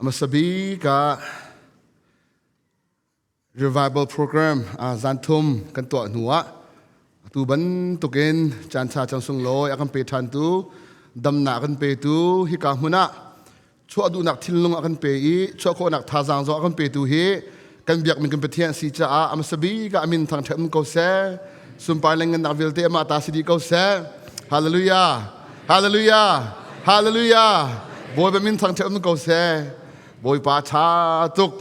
Hmasa bik ah revival program zan thum kan tuah hnu ah atu bantukin caan ṭha cang sunglawi a kan pe ṭhantu, damnak a kan petu, hika hmun ah chuah duhnak thinlung a kan pe i chuah khawhnak thazaang zong a kan petu hi kan biakmi kan Pathian a si caah a hmasa bik ah a min thangṭhat um ko seh. Sunpar le ngannak vialte amah ta si dih ko seh. Hallelujah, hallelujah, hallelujah! Bawipa min thangṭhat um ko seh. Bawipa ṭha tuk.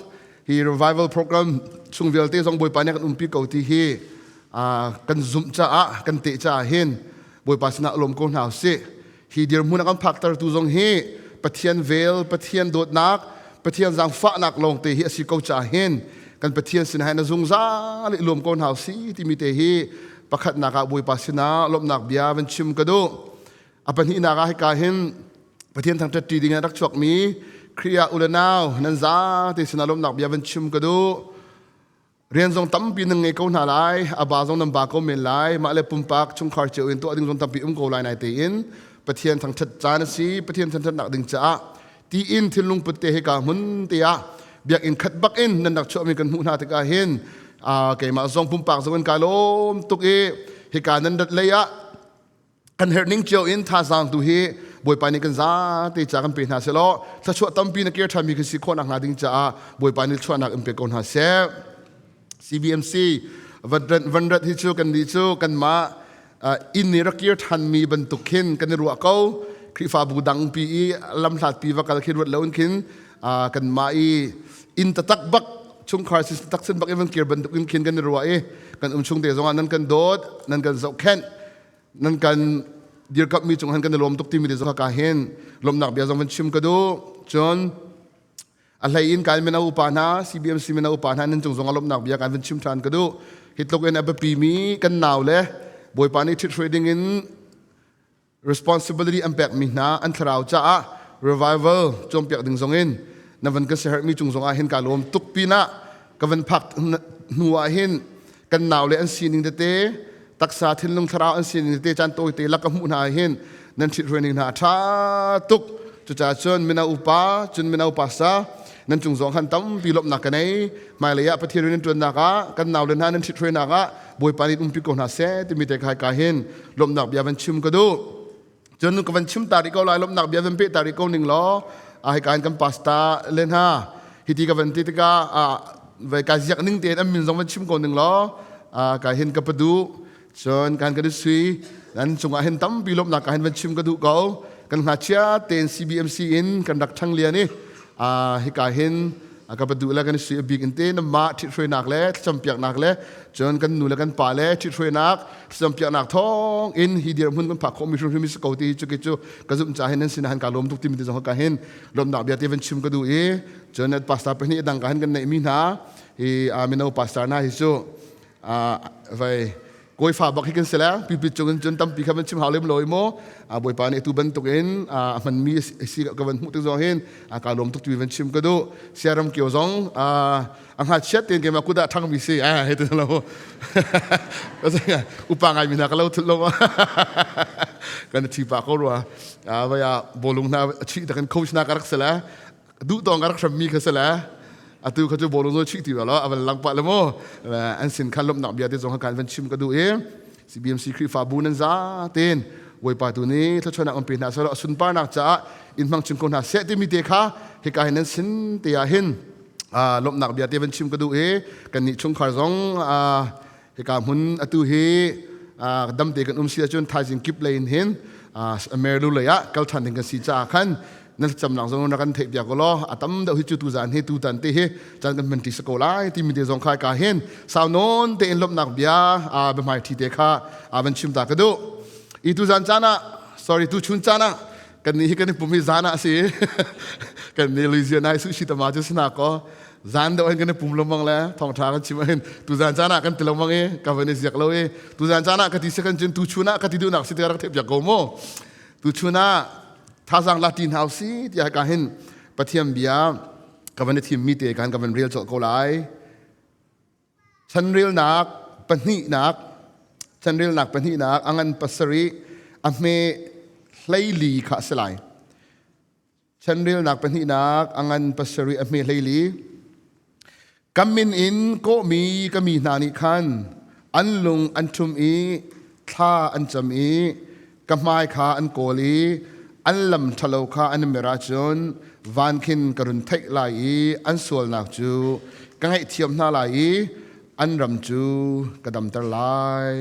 Hi revival program chung vialte zong Bawipa nih a kan umpi ko ti hi kan zumh caah, kan teh caah hin Bawipa sinah lawm ko hna usih. Hi dirhmun a kan phaktertu zong hi Pathian vel, Pathian dawtnak, Pathian zaangfahnak lawngte hi a si ko caah hin kan Pathian sinah hin a zungzal i lawm ko hna usih timi te hi pakhatnak ah Bawipa sinah lawmhnak bia van chim ka duh. A pahnihnak ah hika hin Pathian thangṭhat ṭi ding ah rak chuakmi Khrih ah u le nau nan zate sinah lawmhnak bia van chim ka duh. Rian zong tampi nan ngei ko hna lai, a ba zong nan ba ko men lai, mah le pumpak chungkhar cio in tuah ding zong tampi um ko lai nai tein Pathian thangṭhat caan a si. Pathian thangṭhatnak ding caah tiin thinlung put te hika hmun te ah biakinn khat bak in nan rak chuahmi kan hmuh hna tikah hin keimah zong pumpak zong in kai lawm tuk i hika nan rat lei ah kan herh ning cio in thazaang tu hi Bawipa nih kan zate ca kan pe hna selaw thluachuah tampi na kir ṭhanmi kan si khawh nak hnga ding caah Bawipa nih thluachuahnak in pe ko hna seh. CBMC van rat hi cu kan nih cu kanmah inn nih rak kir ṭhanmi bantuk khin kan i ruah ko. Khrihfabu dang pi i lamhlat pi va kal khi ruat lo in khin kanmah i inn tatak bak, chungkhar si tak sin bak in van kir bantuk in khin kan i ruah i kan um chung te zongah nan kan dawt, nan kan zohkhenh, nan kan dirkamhmi cung han kan i lawm tuk timi te zong ka hin lawmhnak bia zong van chim ka duh. Cun a hlei in kan mino upa hna, CBMC mino upa hna, nan cung zong a lawmhnak bia kan van chim ṭhan ka duh. Hi tluk in a biapi mi kan nau le Bawipa nih ṭhithruai ding in responsibility an pekmi hna an thlarau caah revival cawnpiak ding zong in na van ka siaherhmi cung zong ah hin ka lawm tuk pinah ka van phak hnu ah hin kan nau le an sining tete, taksa, thinlung, thlarau an sining tete caan tawite lak ka hmuh hna hin nan ṭhit ning hna a ṭha tuk. Cucaah cun mino upa, cun mino pastor nan cung zong khan tampi lawmhnak ka nei. Hmailei ah Pathian rian ṭuannak ah kan nau le hna nan ṭhit hruainak ah Bawipa nih umpi ko hna seh timi te kai ka hin lawmhnak bia van chim ka duh. Cun ka van chim ta rih ko lai, lawmhnak bia van pe ta rih ko ning law a hika in kan pastor le hna hiti ka van ti tikah vai ka ziak ning tein an min zong van chim ko ning law ka hin ka padu, cun kan kan sui nan cungah hin tampi lawmhnak ka hin van chim ka duh ko. Kan ngakchia tein CBMC in kan rak ṭhang lian i hika hin ka padu le kan sui bik in te na mah ṭhithruainak le thlacampiaknak le cun kan nu le kan pa le ṭhithruainak, thlacampiaknak thawng in hi dirhmun kan phak khawhmi hrimhrim si ko ti cu ki cu ka zumh ca hin nan sinah han ka lawm tuk timi te zong ka hin lawmnak bia te van chim ka duh i cun pastor pahnih dang ka hin kan neih mi hna hi mino pastor hna hi cu vai kawifa bak hi kan si le pipit cung in cun tampi kha van chim hau lem lo i mu. Bawipa nih tu bantuk in a hmanmi si ka van hmuh tik zong hin ka lawm tuk timi van chim ka duh. Siaram kio zong a ngakchiat tein keimah kut ah ṭhangmi si hei ti lo upa ngai mi hna ka lo thut lo kan thi pa ko rua. Vai ah bawlung hna chih takin coach na ka rak si le duh tong ka rak hrammi kha si le atu kha cu bawlung zo chih ti lo avan lang pa le mu. An sin khan lomnak bia te zong kha kan van chim ka duh i CBMC Khrihfabu nan za ten Bawipa tu nih thluachuahnak an pe hna seh, sunparnak caah in hmang chung ko hna seh timi te kha hika hin nan sin te ah hin lawmhnak bia te van chim ka duh i kan nih chungkhar zong hika hmun atu hi damte kan um si ahcun thaizing kip lei in hin Amerlu lei ah kal ṭhan ding kan si caah khan nan camnak zong na kan theih piak ko law a tam deuh hi cu tu zan hi tu tan te hi caan kan hman ṭi sa ko lai timi te zong kha ka hin sau nawn tein lawmhnak bia biahmai ṭhi te kha van chim ta ka duh i tu zan caan ah, sorry, tu chun caan ah kan nih hi kan i pum hi zan ah si kan nih Louisiana hi sushi tama cu sina ko zan deuh hin kan i pum lomang le thawngtha kan chim hin tu zan caan ah kan ti lomang i ka van i ziak lo i tu zan caan ah ka ti se kan cun tu chun ah ka ti duhnak si te rak theih piak ko mu. Tu chun ah thazaang la ti hna si tiah ka hin Pathian bia ka van i thim mi te kan ka van rel colh ko lai. Chanrelnak pahnihnak, chanrelnak pahnihnak a ngan 7 a hme 14 kha a si lai. Chanrelnak pahnihnak a ngan pasarih a hme hleili. Ka min in kawhmi ka mi hna nih khan an lung an ṭhum i thla an cam i ka hmai kha an kawl i an lam ṭhalo kha an i mer ahcun van khin ka run theih lai i an sualnak cu ka ngaihthiam hna lai i an ram cu ka damter lai.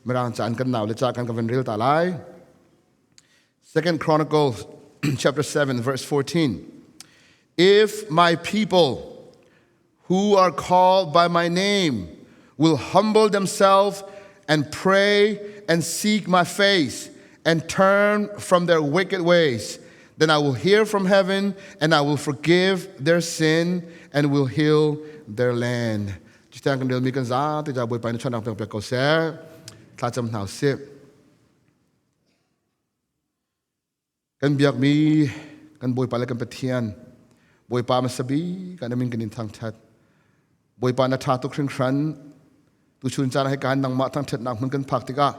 Mirang ca an kan nau le ca kan ka van rel ta lai. Second Chronicles chapter 7 verse 14. If my people who are called by my name will humble themselves and pray and seek my face and turn from their wicked ways, then I will hear from heaven and I will forgive their sin and will heal their land. Cuti kan relmi kan za te ja Bawipa nih chawnnak pek pek ko seh. Thlacam hna usih. Kan biakmi kan Bawipa le kan Pathian, Bawipa hmasa bik ah na min kan in thangṭhat. Bawipa na ṭha tuk hringhran. Tuchun caan ah hika nangmah thangṭhatnak hmun kan phak tikah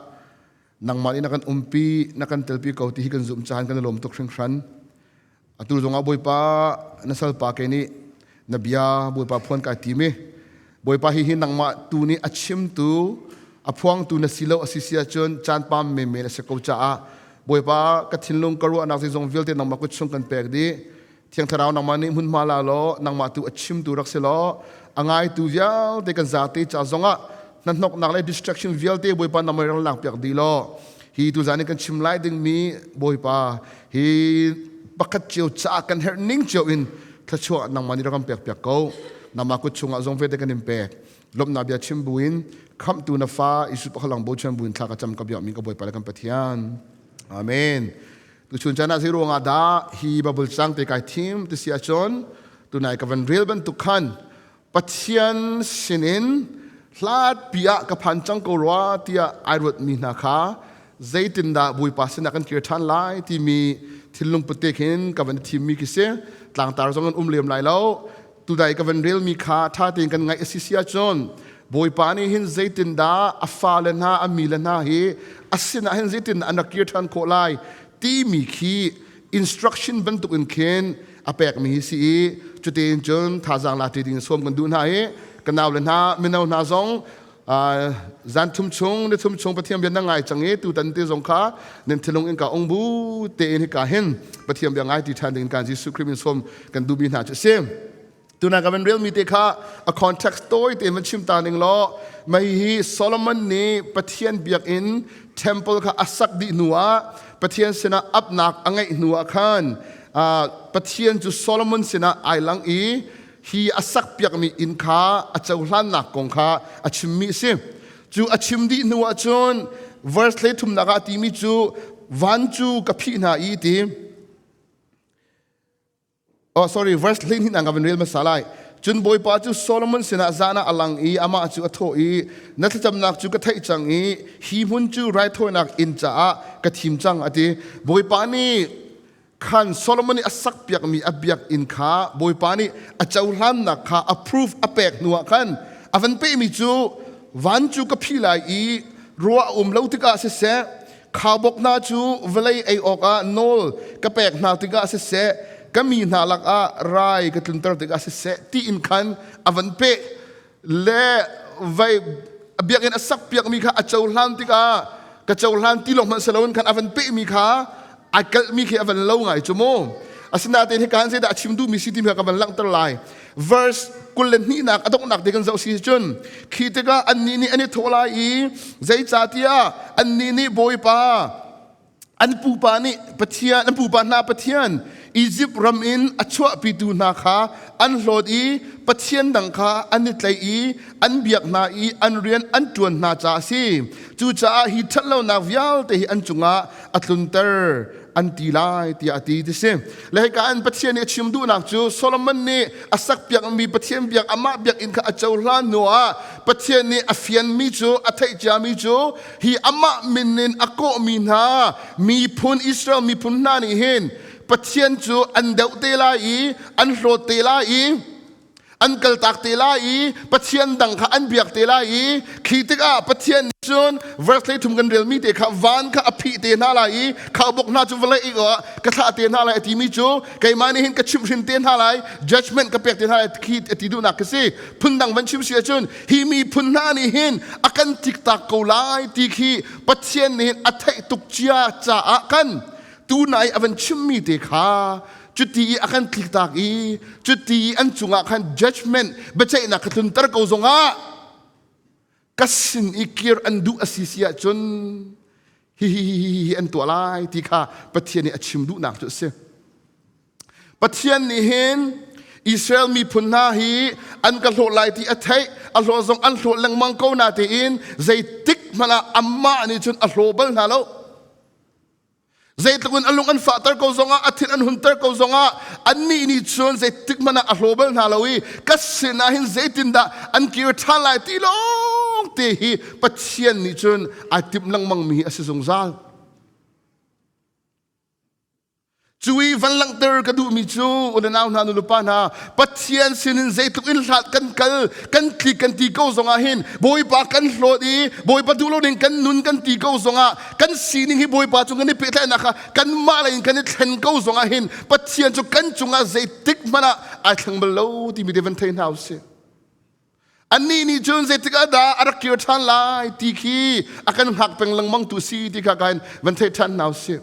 nangmah nih na kan umpi, na kan telpi ko ti hi kan zumh caan kan i lawm tuk hringhran. Atu zongah Bawipa na salpa ke nih na bia Bawipa phuan kai tim i Bawipa hihi nangmah tu nih a chimtu a phuangtu na si lo a si si ahcun caan pam menmen a si ko caah Bawipa ka thinlung ka ruahnak zeizong vialte nangmah kut chung kan pek dih. Thiang Thlarau nangmah nih hmunhma la law nangmah tu a chimtu rak si law a ngaitu vialte kan zate ca zongah hnahnoknak le distraction vialte Bawipa nangmah rak lak piak dih law hi tuzan in kan chim lai dingmi Bawipa hi pakhat cio caah kan herh ning cio in thluachuah nangmah nih rak kan pek piak ko. Nangmah kut chungah zong vialte kan in pek. Lawmhnak bia chim buin khamhtu na fa Isu pakhalang bochan buin thla ka cam ka biakmi ka Bawipa le kan Pathian. Amen. Tuchun caan ah zei ruangah dah hi Bible cang te kai thim ti si ahcun tunai ka van rel bantuk khan Pathian sinin hlatpi ah ka phan cang ko rua tiah ai ruatmi hna kha zeitindah Bawipa sinah kan kir ṭhan lai timi thinlung put te khin ka van thimmi khi si. Tlangtar zong an um lem lai lo. Tudai ka van relmi kha ṭha tein kan ngaih a si si ahcun Bawipa nih hin zeitindah a fale hna a mi le hna hi a sinah hin zeitindah an rak kir ṭhan khawh lai timi khi instruction bantuk in khin a pekmi hi si i cutin cun thazaang la ṭi ding sawm kan duh hna i ka nau le hna mino hna zong zan thum chung ni thum chung Pathian bia na ngai cang i tutan te zong kha nan thinlung in ka ong bu tein hika hin Pathian bia ngai ti ṭhan ding kan Jesuh Khrih min sawm kan duhmi hna cu a si. Tuna ka van relmi te kha a context tawi te van chim ta ning law mei hi Solomon nih Pathian biakinn temple kha a sak dih hnu ah Pathian sinah apnak a ngeih hnu ah khan Pathian cu Solomon sinah ai lang i hi a sak piakmi inn kha a cohlannak kong kha a chimmi a si. Cu a chim dih hnu ah cun verse 33 ah a timi cu van cu ka phih hna i ti Oh, sorry, verse 12 ka van rel hmasa lai. Cun Bawipa cu Solomon sinah zan ah a lang i amah cu a thawh i, Na thlacamnak cu ka theih cang i hi hmun cu raithawinak inn caah ka thim cang a ti. Bawipa nih khan Solomon nih a sakpiakmi a biakinn kha Bawipa nih a cohlannak kha approve a pek hnuah khan a van pehmi cu van cu ka phih lai i ruah a um lo tikah siseh Khaubawk hna cu vawlei ei awkah nawl ka pek hna tikah siseh, ka mi hna lakah rai ka tlunter tikah siseh tiin khan a van peh le vei biakinn a sak piakmi kha a cohlan tikah ka cohlan ti lawng hmanh si loin khan a van pehmi kha ai kalhmi khi a van lo ngai cu mu. Asinain hika hin zeidah a chim duhmi si timi kha ka van langhter lai. Verse 22nak a donghnak te kan zoh si cun khi tikah annih nih an i thawh lai i zeicahtiah annih nih Bawipa an pupa nih Pathian an pupa hna Pathian Izipt ram in a chuahpitu hna kha an hlawt i Pathian dang kha an i tlaih i an biak hna i an rian an ṭuan hna caah a si. Cucaah hi ṭhatlonak vialte hi an cungah a tlunter an ti lai tiah a ti ti si. Le hika an Pathian nih a chim duhnak cu Solomon nih a sakpiakmi Pathian biak amah biakinn kha a cohlan hnu ah Pathian nih a fianmi cu a theih ciami cu hi amah min in a kawhmi hna miphun Israel miphun hna nih hin Pathian cu an deuh te lai i an hlawt te lai i. An kaltak te lai i Pathian dang kha an biak te lai i khi tikah Pathian nih cun verse 33 kan relmi te kha van kha a phih te hna lai i khaubawk hna cu vawlei i ka thlah te hna lai a timi cu keimah nih hin ka chimhhrin te hna lai, judgment ka pek te hna lai khi a ti duhnak ka si. Phundang van chim si ahcun hi miphun hna nih hin a kan tiktak ko lai ti khi Pathian nih hin a theih tuk cia caah kan tunai a van chimmi te kha cuti i a kan tliktak i cuti i an cungah khan judgment biaceihnak ka tlunter ko zongah ka sin i kir an duh a si si ahcun hi hi hi hi hi an tuah lai ti kha Pathian nih a chim duhnak cu a si. Pathian nih hin Israel miphun hna hi an ka hlawh lai ti a theih, a hlawh zong an hlawh lengmang ko na tein zeitik hmanh ah amah nih cun a hlaw bal hna lo. Zeitluk in a lung an fahter ko zongah, a thin an hunter ko zongah, annih nih cun zeitik hmanh ah a hlaw bal hna lo i ka sinah hin zeitindah an kir ṭhan lai ti lawng te hi Pathian nih cun ai timh lengmang mi hi a si zungzal. Cu i van langhter ka duhmi cu u le nau hna nulepa hna Pathian sinin zeitluk in hlat kan kal kan tlik kan ti ko zongah hin Bawipa kan hlawt i Bawipa duh lo ning kan nun kan ti ko zongah kan sining hi Bawipa cung kan i pehtlaihnak kha kanmah lei in kan i thlen ko zongah hin Pathian cu kan cungah zeitik hmanh ah ai thleng bal lo timi te van thei hna usih. Annih nih cun zeitik ah dah a rak kir ṭhan lai ti khi a kan hngak peng lengmang tu si ti kha kain van thei ṭhan hna usih.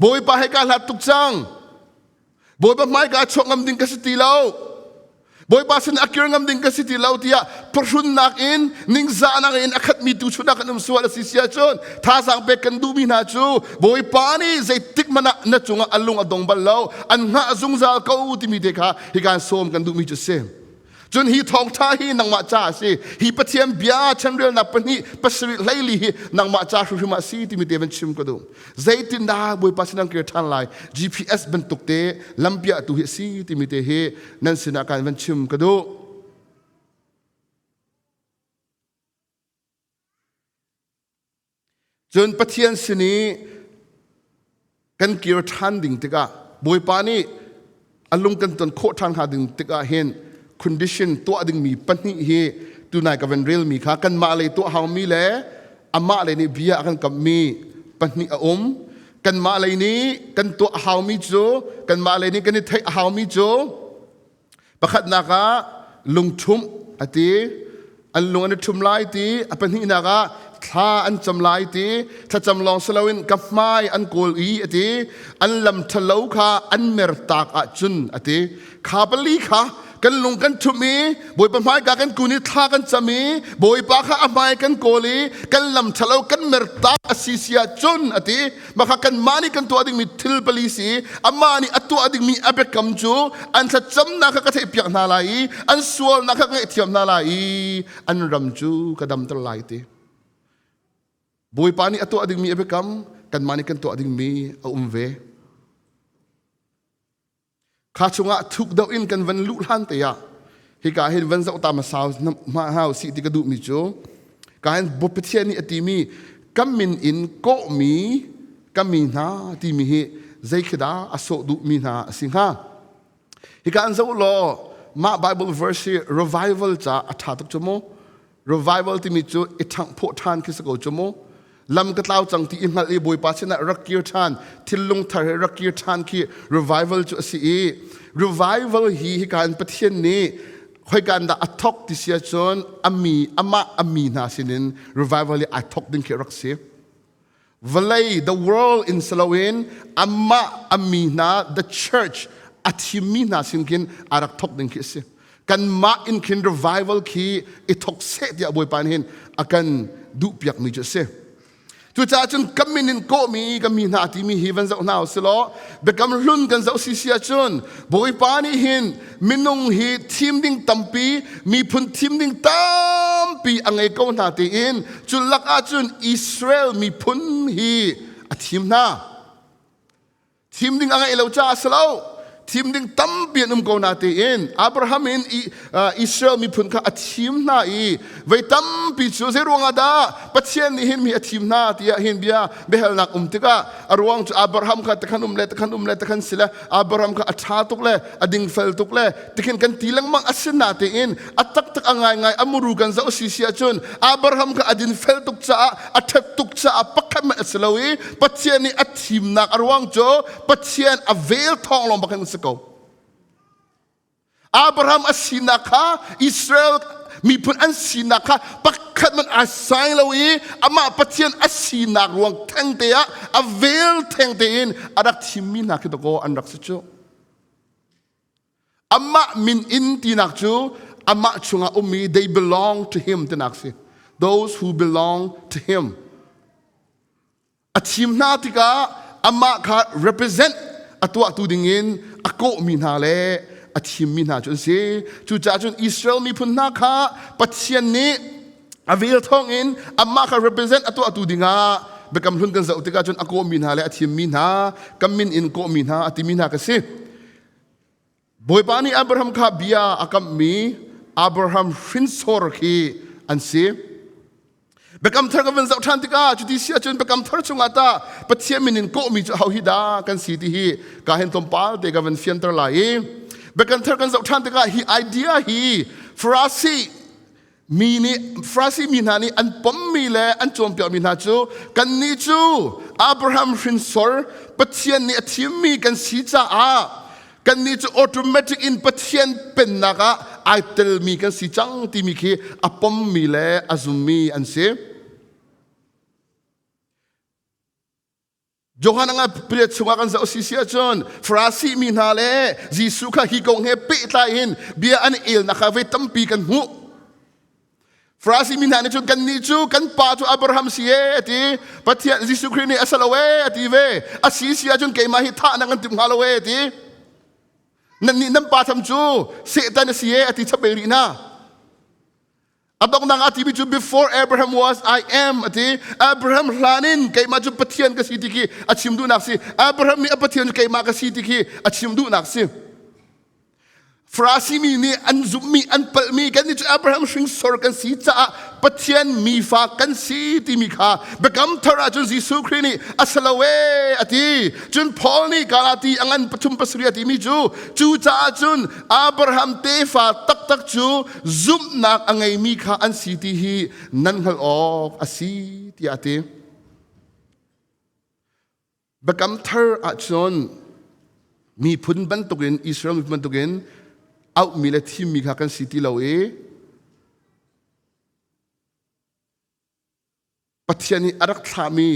Bawipa he kaa hlat tuk cang. Bawipa hmaika chuak ngam ding ka si ti lo. Bawipa sin a kir ngam ding ka si ti lo tiah phuhrunnak in ningzahnak in a khatmi tu chun ah kan um sual a si si ahcun thazaang pek kan duhmi hna cu Bawipa nih zeitik hmanh ah na cungah a lung a dong bal lo an hngah zungzal ko timi te kha hikan sawm kan duhmi cu si. Cun hi thawngṭha hi nangmah ca a si. Hi Pathian bia chanrelnak pahnih pasarih hleili hi nangmah ca hrimhrim ah a si timi te van chim ka duh. Zeitindah Bawipa sin an kir ṭhan lai? GPS bantuk te lampiahtu hi a si timi te hi nan sinah kan van chim ka duh. Cun Pathian sin i kan kir ṭhan ding tikah Bawipa nih a lung kan ton khawh ṭhan hnga ding tikah hin condition tuah dingmi pahnih hi tunai ka van relmi kha kanmah lei tuah haumi le amah lei nih bia a kan kamhmi pahnih a um. Kanmah lei nih kan tuah a haumi cu kanmah lei nih kan i theih a haumi cu Pakhatnak ah lungṭhumh a ti, an lung an i ṭhum lai ti. A pahnihnak ah thla an cam lai ti. Thlacam lawng si loin ka hmai an kawl i a ti. An lam ṭhalo kha an mertak ahcun a ti. Kha pali kha kan lung kan ṭhumh i Bawipa hmaika kan kun i thla kan cam i Bawipa kha a hmai kan kawl i kan lam ṭhalo kan mertak a si si ahcun a ti. Mah kha kanmah nih kan tuah dingmi thil pali si amah nih a tuah dingmi a biakam cu an thlacamnak kha ka theihpiak hna lai i an sualnak kha ka ngaihthiam hna lai i an ram cu ka damter lai ti. Bawipa nih a tuah dingmi a biakam kanmah nih kan tuah dingmi a um ve. Kha chungah thuk deuh in kan van luh hlan te ah hika hin van zoh ta hmasa hna usih ti ka duhmi cu ka hin Pathian nih a timi ka min in kawhmi ka mi hna timi hi zei khi dah a sawh duhmi hna a si hnga. Hika an zoh law mah Bible verse hi revival ca a ṭha tuk cu mu. Revival timi cu i ṭhanghphawh ṭhan khi si ko cu mu. Lam ka tlau cang ti i hngalh i Bawipa sinah rak kir ṭhan, thinlung thar he rak kir ṭhan khi revival cu a si i revival hi hika in Pathian nih khoika in dah a thawk ti si ahcun a mi amah a mi hna sinin revival hi ai thawk ding khi a rak si. Vawlei the world in si loin amah a mi hna the church a thimmi hna sin khin a rak thawk ding khi a si. Kanmah in khin revival khi i thawk seh tiah Bawipa nih hin a kan duhpiakmi cu a si. Cucaah cun ka min in kawhmi ka mi hna timi hi van zoh hna usih law biakam hlun kan zoh sisi ahcun Bawipa nih hin minung hi thim ding tampi miphun thim ding tampi a ngei ko hna tiin cu lak ahcun Israel miphun hi a thim hna. Thim ding a ngeih lo caah a si lo. Thim ding tampi an um ko na tein Abraham in Israel miphun kha a thim hna i vei tampi cu zei ruangah dah Pathian nih hin mi a thim hna tiah hin bia biahalnak um tikah a ruang cu Abraham kha takhan um le takhan um le takhan si le Abraham kha a ṭha tuk le a dingfel tuk le tikhin kan ti lengmang a si na tein a taktak a ngaingai a muru kan zoh si si ahcun Abraham kha a dinfel tuk caah a ṭhat tuk caah pakhat hmanh a si lo i Pathian nih a thimnak a ruang cu Pathian a vel thawng lawng bak in si ko. Abraham a sinak kha Israel miphun an sinak kha pakhat man aa sai lo i amah Pathian a sinak ruang theng te ah a vel theng tein a rak thimmi hna khi dakaw an rak si cu. Amah min in tinak cu amah chungah ummi they belong to him tinak si. Those who belong to him. A thim hna tikah amah kha represent a tuahtu dingin a kawhmi hna le a thimmi hna cu an si. Cucaah cun Israel miphun hna kha Pathian nih a vel thawngin amah kha represent a tuahtu dingah Biakam Hlun kan zoh tikah cun a kawhmi hna le a thimmi hna, kan min in kawhmi hna a timi hna ka si. Bawipa nih Abraham kha bia a kamhmi Abraham hrinsor khi an si. Biakam thar kan van zoh ṭhan tikah cuti si ahcun biakam thar chungah tah Pathian min in kawhmi cu ho hi dah kan si ti hi ka hen tlawmpal te ka van fianter lai i biakam thar kan zoh ṭhan tikah hi idea hi Farasi mi nih Farasi mi hna nih an pommi le an cawnpiakmi hna cu kannih cu Abraham hrinsor Pathian nih a thimmi kan si caah kannih cu automatic in Pathian pennak ah ai telmi kan si cang timi khi a pommi le a zummi an si. Johan a pariat chungah kan zoh si si ahcun Farasi mi hna le Jesuh kha hi kong he pehtlai in bia an elnak kha voi tampi kan hmuh. Farasi mi hna nih cun kannih cu kan pa cu Abraham si e a ti. Pathian Jesuh Khrih nih a si lo e a ti ve. A si si ahcun keimah hi thah na kan timh hnga lo e a ti. Nan nih nan pa tham cu Satan a si e a ti chap rih hna. A donghnak ah timi cu before Abraham was I am a ti. Abraham hlan in keimah cu Pathian ka si ti khi a chim duhnak si. Abraham nih a Pathian cu keimah ka si ti khi a chim duhnak si. Farasi mi nih an zumhmi an palhmi kan nih cu Abraham hringsor kan si caah Pathian mifa kan si timi kha biakam thar ahcun Jesuh Khrih nih a si lo ee a ti. Cun Paul nih Galati a ngan pathum pasarih a timi cu cucaah cun Abraham tefa taktak cu zumhnak a ngeimi kha an si ti hi nan hngalh awk a si tiah a ti. Biakam thar ahcun miphun bantukin Israel miphun bantukin auhmi le thimmi kha kan si ti lo i Pathian nih a rak thlahmi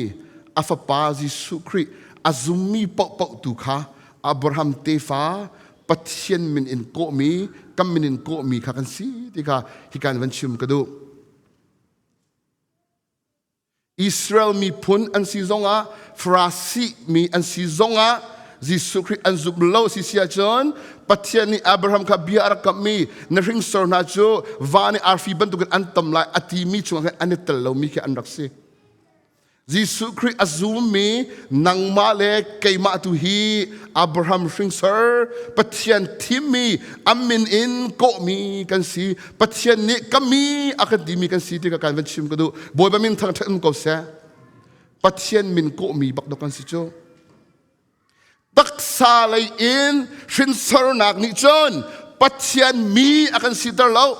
a fapa Jesuh Khrih a zummi paohpaoh tu kha Abraham tefa Pathian min in kawhmi kan min in kawhmi kha kan si ti kha hika in van chim ka duh. Israel miphun an si zongah Farasi mi an si zongah Jesuh Khrih an zumh lo si si ahcun Pathian nih Abraham kha bia a rak kamhmi na hringsor hna cu van i arfi bantukin an tam lai a timi chungah khan an i tel lomi khi an rak si. Jesuh Khrih a zummi nangmah le keimah tu hi Abraham hringsor Pathian thimmi a min in kawhmi kan si. Pathian nih ka mi a kan timi kan si ti ka kan van chim ka duh. Bawipa min thangṭhat um ko seh. Pathian min kawhmi bak dok kan si cu. Taksa lei in hrinsornak nih cun Pathian mi a kan siter lo.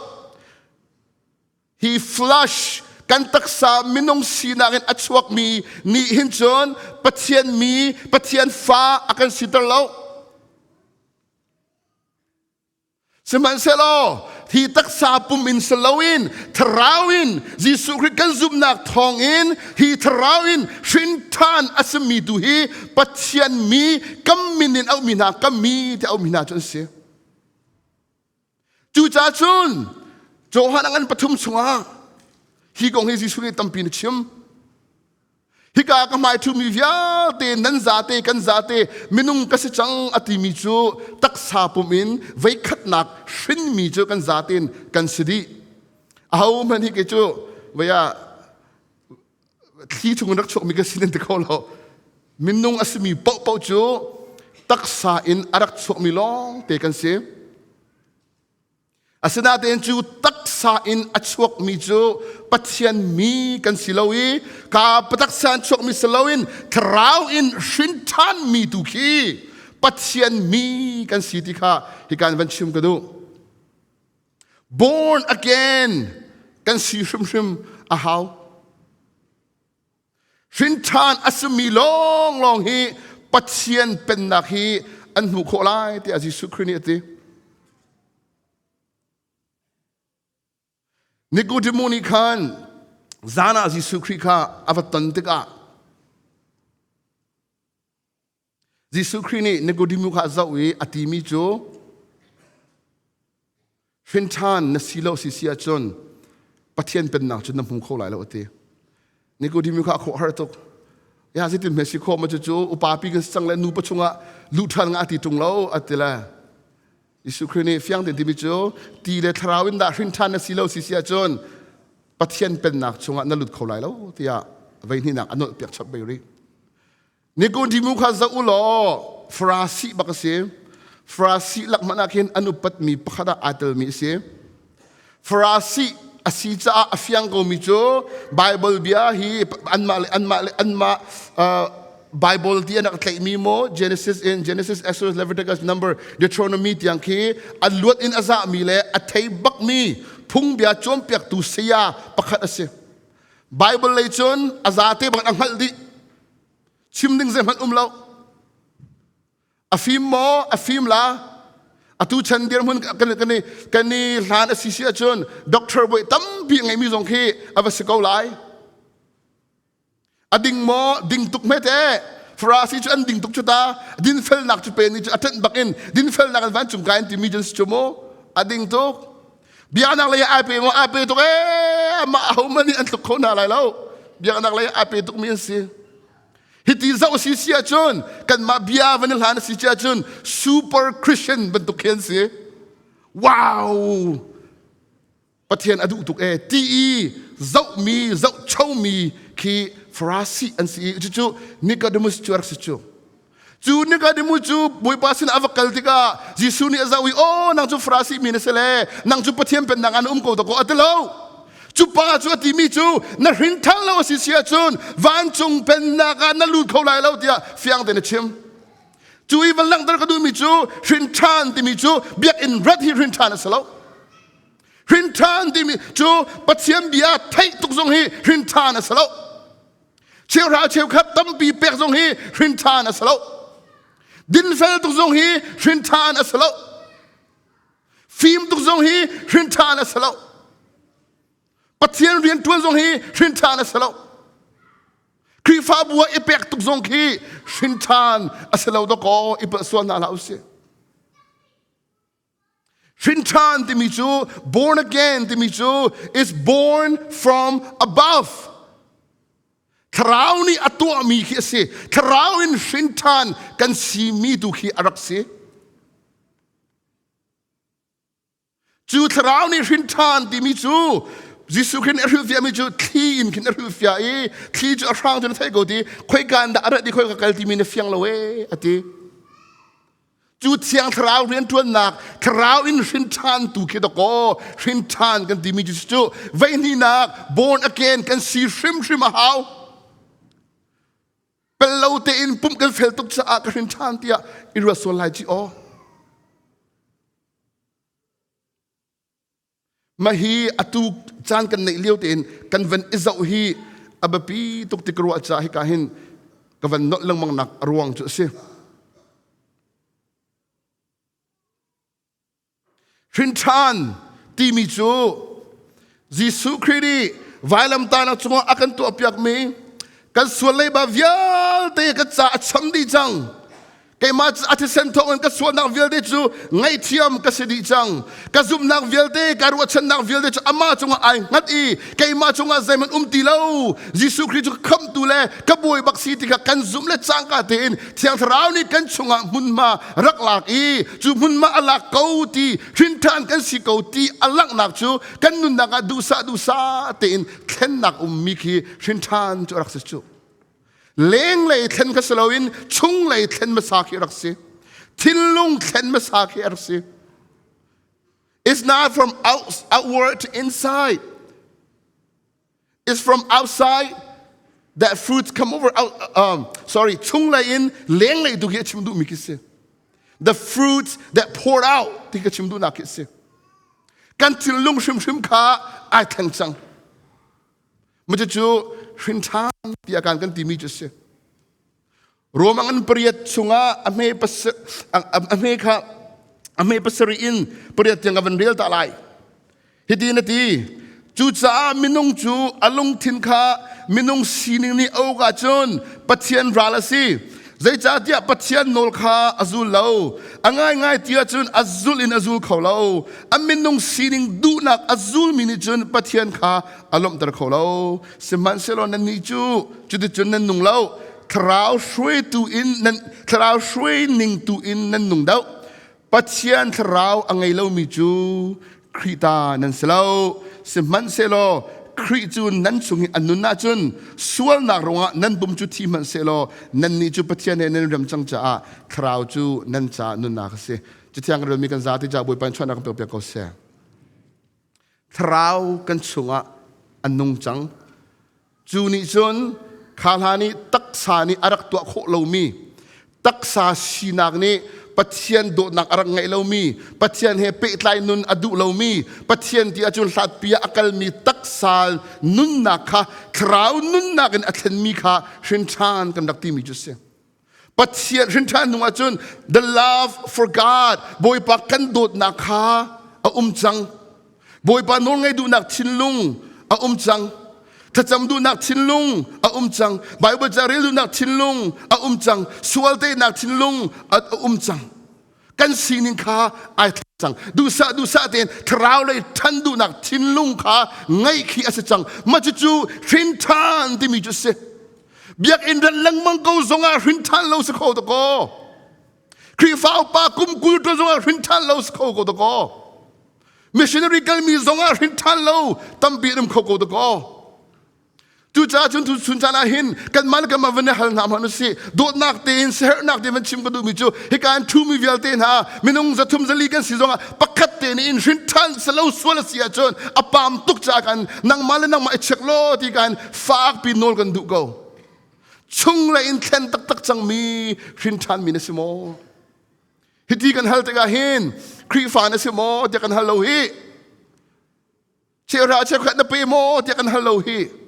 Hi flesh kan taksa minung sinak in a chuakmi nih hin cun Pathian mi, Pathian fa a kan siter lo. Sihmanhsehlaw hi taksa pum in si loin thlarau in Jesuh Khrih kan zumhnak thawngin hi thlarau in hrin ṭhan a simi tu hi Pathian mi kan min in auhmi hna kan mi ti auhmi hna cu an si. Cucaah cun Johan a ngan pathum chungah hi kong hi Jesuh nih tampi na chim. Hika ka hmai ṭhumi vialte nan zate kan zate minung ka si cang a timi cu taksa pum in veikhatnak hrinmi cu kan zaten kan si dih. Ahohmanh hi kei cu vei ah thli chung in rak chuakmi ka si nan ti kho lo. Minung a simi paohpaoh cu Taksa in a rak chuakmi lawng te kan si. Asinain cu taksa in a chuakmi cu Pathian mi kan si lo i ka taksa in chuakmi si loin thlarau in hrin ṭhanmi tu khi Pathian mi kan si ti kha hikan van chim ka duh. Born again kan si hrimhrim a hau. Hrinṭhan a simi lawnglawng hi Pathian pennak hi an hmuh khawh lai tiah Jesuh Khrih nih a ti. Nikodemu nih khan zan ah Jesuh Khrih kha a va ton tikah Jesuh Khrih nih Nikodemu kha a zoh i a timi cu hrinṭhan na si lo si si ahcun Pathian pennak cu na hmu kho lai lo a ti. Nikodemu kha a khawh har tuk. Ya zeitin hme si khawh ma cucu upa pi kan si cang le nupa chungah luh ṭhan nga ti ṭung lo a ti le Jesuh Khrih nih fiang tein timi cu ti le thlarau in dah hrinṭhan na si lo si si ahcun Pathian pennak chungah na lut kho lai lo tiah vei hnihnak a nolh piak chap bei rih. Nikodemu kha zoh u law Farasi bak a si. Farasi lak hmanh ah khin an upatmi pakhat ah aa telmi a si. Farasi a si caah a fiang komi cu Bible bia hi anmah le anmah le anmah Bible ti an rak tlaihmi maw Genesis in Genesis Exodus Leviticus Number Deuteronomy tiang khi a luat in a zahmi le a thei bakmi phungbia cawnpiaktu saya pakhat a si. Bible lei cun a zate bak a hngalh dih. Chim ding zeihmanh um lo. A fim maw? A fim la. Atu chan dirhmun kan kan i kan i hlan a si si ahcun doctor bawi tampi ngeimi zong khi a va si ko lai. A ding maw? Ding tuk hme te. Farasi cu an ding tuk cu ta. Dinfelnak cu pe ni cu a ṭanh bak in dinfelnak an vancung kai an timi cu si cu mu. A ding tuk. Biaknak lei ai pe maw? Ai pe tuk ee. Amah ahohmanh nih an tluk kho hna lai lo. Biaknak lei ai pe tukmi an si. Hiti zoh si si ahcun kanmah bia van i hlan a si si ahcun super Christian bantuk khi an si. Wow! Pathian a duh tuk ee ti i zohmi, zohchomi khi Farasi an si i cucu Nicodemus cu a rak si cu. Cu Nikodemu cu Bawipa sinah a va kal tikah Jesuh nih a zoh i, "Aw, nang cu Farasi mi na si le nang cu Pathian pennak ah na um ko dakaw," a ti lo. Cu pa cu a timi cu na hrinṭhan lo a si si ahcun vancung pennak ah na lut kho lai lo tiah fiang tein a chim. Cu i van langhter ka duhmi cu hrinṭhan timi cu biakinn rat hi hrinṭhan a si lo. Hrinṭhan timi cu Pathian bia theih tuk zong hi hrinṭhan a si lo. Cheuhra cheukhat tampi pek zong hi hrinṭhan a si lo. Dinfel tuk zong hi hrinṭhan a si lo. Fim tuk zong hi hrinṭhan a si lo. Pathian rian ṭuan zong hi hrinṭhan a si lo. Khrihfabu ah i pek tuk zong khi hrinṭhan a si lo dawkaw i palh sual hna hlah usih. Hrinṭhan timi cu born again timi cu is born from above. Thlarau nih a tuahmi khi a si. Thlarau in hrinṭhan kan simi tu khi a rak si. Cu thlarau nih hrinṭhan timi cu Jesuh khin a hrilhfiahmi cu thli in khin a hrilhfiah i thli cu a hrang cu na theih ko ti khoika in dah a rat i khoika kal timi na fiang lo ee a ti. Cu thiang thlarau rianṭuannak thlarau in hrinṭhan tu khi dakaw hrinṭhan kan timi cu cu veihnihnak born again kan si hrimhrim a hau. Pel lo tein pumh kan fel tuk caah ka hrinṭhan tiah i ruat sual lai ci aw. Mah hi atu caan kan neih lio tein kan van i zoh hi a biapi tuk ti ka ruah caah hika hin ka van nolh lengmang nak a ruang cu a si. Hrinṭhan timi cu Jesuh Khrih nih vailamtahnak cungah a kan tuahpiakmi kan sual leiba vialte ka ca a cham dih cang. Keimah a thisen thawngin ka sualnak vialte cu ngaihthiam ka si dih cang. Ka zumhnak vialte, ka ruahchannak vialte cu amah cungah ai hngat i keimah cungah zeihmanh um ti lo. Jesuh Khrih cu ka khamhtu le ka bawi bak si ti kha kan zumh le cangka tein Thiang Thlarau nih kan chungah hmunhma rak lak i cu hmunhma a lak ko ti hrinṭhan kan si ko ti a langhnak cu kan nunnak ah duhsah duhsah tein thlennak ummi khi hrinṭhan cu a rak si cu. Lenglei thlen kha si loin chunglei thlen hmasa khi a rak si. Thinlung thlen hmasa khi a rak si. It's not from out, outward to inside. It's from outside that fruits come over. Out, sorry, chunglei in lenglei tu khi a chim duhmi khi si. The fruits that poured out ti ka chim duhnak khi si. Kan thinlung hrimhrim kha ai thleng cang. Cucu hrin ṭhan tiah kan kan timi cu a si. Rom an pariat chungah a hme a hme kha a hme pasarih in pariat tiang ka van rel ta lai. Hiti na ti, cucaah minung cu a lungthin kha minung sining nih a uk ahcun Pathian ral a si. Zeicahtiah Pathian nawl kha a zul lo. A ngaingai ti ahcun a zulh in a zul kho lo. A minung sining duhnak a zulmi nih cun Pathian kha a lawmhter kho lo. Sihmanhsehlaw nannih cu cuticun nan nung lo. Thlarau hruaitu in nan thlarau hruai ning tu in nan nung deuh. Pathian thlarau a ngei lomi cu Khrih ta nan si lo. Sihmanhsehlaw Khrih cu nan chung i a nun ahcun sualnak ruangah nan pum cu thi hmanhsehlaw nannih cu Pathian he nan rem cang caah thlarau cu nan caah nunnak a si. Cathiang kan relmi kan zate caah Bawipa in chuahnak kan pekpiak ko seh. Thlarau kan chungah a nung cang. Cu nih cun kha hla nih taksa nih a rak tuah khawh lomi taksa sinak nih Pathian dawtnak a rak ngeih lomi Pathian he pehtlai nun a duh lomi Pathian ti ahcun hlatpi ah a kalmi taksa nunnak kha thlarau nunnak in a thlenmi kha hrin ṭhan kan rak timi cu a si. Pathian hrin ṭhan hnu ahcun the love for God Bawipa kan dawtnak kha a um cang. Bawipa nawlngaih duhnak thinlung a um cang. Thlacam duhnak thinlung a um cang. Bible ca rel duhnak thinlung a um cang. Sual teinak thinlung a um cang. Kan sining kha ai thleng cang. Duhsah duhsah tein thlarau lei ṭhan duhnak thinlung kha ngeih khi a si cang. Mah cucu hrin ṭhan timi cu a si. Biakinn rat lengmang ko zongah hrin ṭhan lo si kho ta kaw. Khrihfa upa kum 20 ṭuan zongah hrin ṭhan lo si kho ko ta kaw. Missionary kalmi zongah hrin ṭhan lo tampi an um kho ko dakaw. Cucaah cun chun caan ah hin kanmah le kanmah van i hal hna hmanh usih. Dawtnak tein siaherhnak tein van chim ka duhmi cu hika in ṭhumi vialte hna minung zathum zali kan si zongah pakhat te nih in hrin ṭhan selo sual a si ahcun a paam tuk caah kan nangmah le nangmah i check law ti kan fakpi nawl kan duh ko. Chung le in thlen taktak cangmi hrin ṭhanmi na si maw? Hiti kan hal tikah hin Khrihfa na si maw tiah kan hal lo hi. Cheuhra cheukhat na pe maw tiah kan hal lo hi.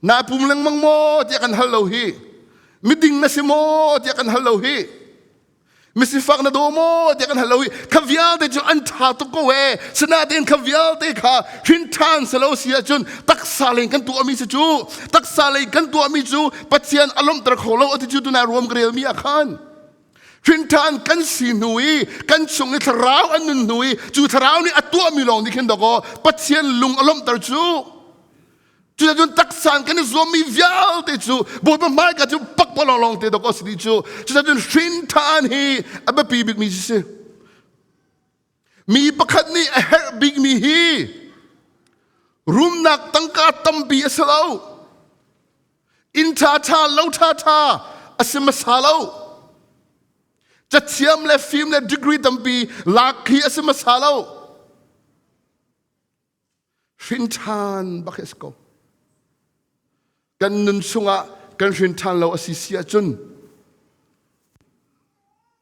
Na pum lengmang maw tiah kan hal lo hi. Miding na si maw tiah kan hal lo hi. Misifak na daw maw tiah kan hal lo hi. Kha vialte cu an ṭha tuk ko ee. Sinain kha vialte kha hrin ṭhan selo si ahcun taksa lei kan tuahmi si cu taksa lei kan tuahmi cu Pathian a lawmhter kho lo ati cu tunai ruam ka relmi ah khan. Hrinṭhan kan si hnu i kan chung i thlarau an nun hnu i cu thlarau nih a tuahmi lawng nih khin dawkaw Pathian lung a lawmhter cu. Cuticun taksa kan i zuammi vialte cu Bawipa hmaika cu pakpalawng lawng te dawkaw si dih cu. Cuticun hrinṭhan hi a biapi bikmi cu si. Mi pakhat nih a herh bikmi hi rumnak tangka tampi a si lo. Inn ṭhaṭha lo ṭhaṭha a si hmasa lo. Cathiam le fim le degree tampi lak khi a si hmasa lo. Hrin ṭhan bak hi a si ko. Kan nun chungah kan hrin ṭhan lo a si si ahcun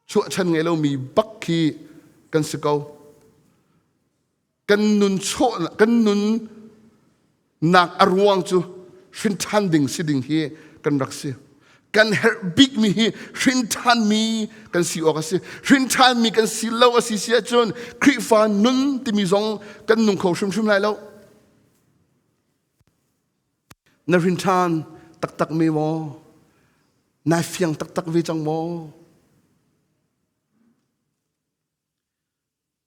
chuahchan ngei lomi bak khi kan si ko. Kan nun chawh kan nun nak a ruang cu hrin ṭhan ding si ding hi kan rak si. Kan herh bikmi hi hrin ṭhanmi kan si awk a si. Hrin ṭhanmi kan si lo a si si ahcun Khrihfa nun timi zong kan nung kho hrimhrim lai lo. Na hrin ṭhan taktak mi maw? Nai fiang taktak ve cang maw?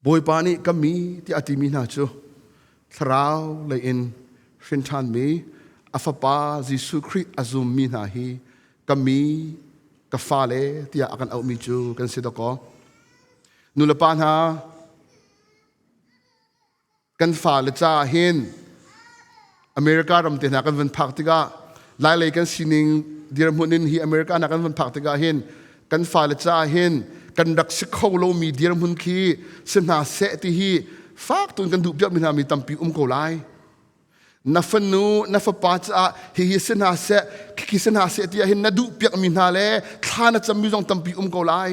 Bawipa nih ka mi tiah a timi hna cu thlarau lei in hrin ṭhanmi a fapa Jesuh Khrih a zummi hna hi ka mi ka fale tiah a kan auhmi cu kan si dawkaw. Nulepa hna kan fale caah hin America ram te hna kan van phak tikah Lailei kan sining dirhmun in hi America na kan van phak tikah hin kan fale caah hin kan rak si kho lomi dirhmun khi si hna seh ti hi fak tun kan duh piak mi hna mi tampi um ko lai. Na fanu na fapa caah hihi si hna seh khikhi si hna seh tiah hin na duh piak mi hna le thla na cammi zong tampi um ko lai.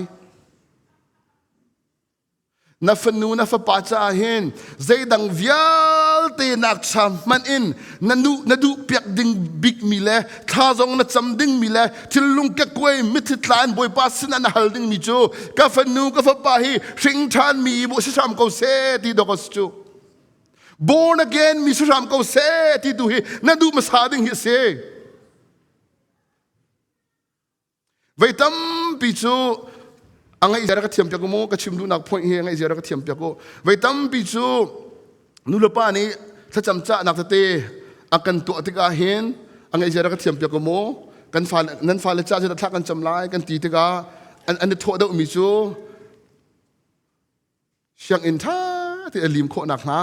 Na fanu na fapa caah hin zeidang vialte nak cha hmanh in na nu na duh piak ding bik mi le thla zong na cam ding mi le thillung kekuai mitthli tla in Bawipa sinah na hal ding mi cu ka fanu ka fapa hi hring ṭhan mi bu si hram ko seh ti dawk a si cu. Born again mi si hram ko seh ti tu hi na duh hmasa ding hi a si. Vei tampi cu a ngaih zia ka thiam piak mu ka chim duhnak point hi a ngaih zia ka thiam piak u. Vei tampi cu nulepa nih thlacam cahnak tete a kan tuah tikah hin a ngaih zia ka thiam piak u mu. Kan fa nan fale ca cu thla kan cam lai kan ti tikah an an i thawh deuhmi cu sianginn ṭha te a lim khawh nakhnga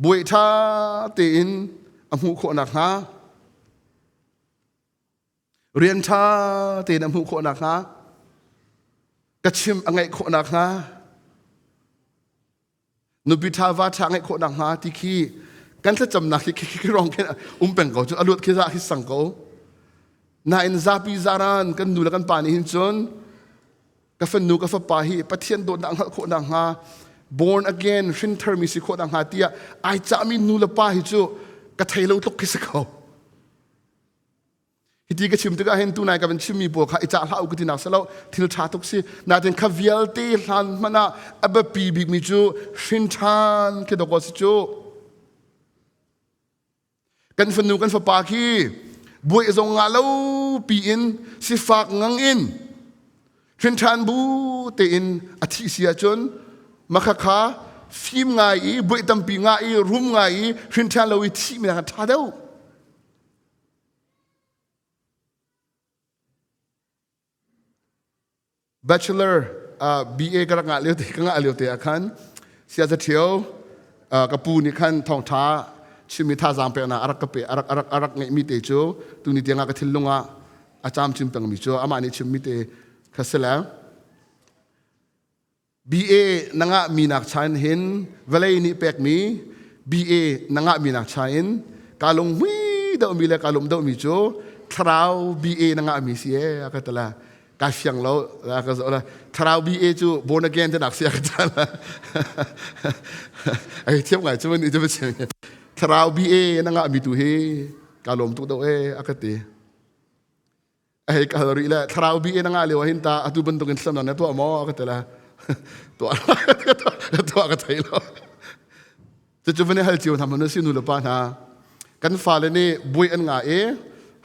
buai ṭha tein a hmuh khawh nakhnga Rian ṭha tein a hmuh khawh nakhnga ka chim a ngaih khawh nakhnga nupi ṭha va ṭha ngaih khawh nakhnga ti khi kan thlacamnak khi khi rong khin um peng ko cu a luat khi za khi sang ko nain zapi zaran kan nu le kan pa nih hin cun ka fanu ka fapa hi Pathian dawtnak hngalh khawh nakhnga born again hrinthar mi si khawh nakhnga tiah ai cahmi nu le pa hi cu ka thei lo tluk khi si ko. Hiti ka chim tikah hin tunai ka van chimmi pawl kha i cah hlah u ka ti nak si lo thil ṭha tuk si nain kha vialte hlan hmanh ah a biapi bikmi cu hrin ṭhan khi dawk si cu kan fanu kan fapa khi buai zong ngah lo piin sifak ngang in hrin ṭhan bu tein a thih si ahcun makha kha fim ngai i buai tampi ngah i rum ngai i hrin ṭhan lo i thih mi nak ṭha deuh. Bachelor BA ka rak ngah lio te ka ngah lio te ah khan siaza ṭhio ka pu nih khan thawngṭha chimmi thazaang peknak a rak ka pe a rak a rak a rak ngeihmi te cu tuni tiangah ka thinlung ah a caam chin pengmi cu amah nih chimmi te kha si le BA na ngahmi nak cha in hin vawlei nih pekmi BA na ngahmi nak cha in kaa lunghmui deuhmi le kaa lawm deuhmi cu thlarau BA na ngahmi si ee a ka ti la ka fiang lo ka zoh la thlarau BA cu born again te nak si a ka ti la ai thiam ngai cu ni cu thlarau BA na ngahmi tu hi kaa lawm tuk deuh ee a ka ti. A hei kal rih le thlarau bi in a ngah lio ah hin ta atu bantuk in thlamnak na tuah maw ka ti le tuah tuah ka thei lo. Cucu van i hal cio hna hmanh si nu le pa hna kan fale nih buai an ngah i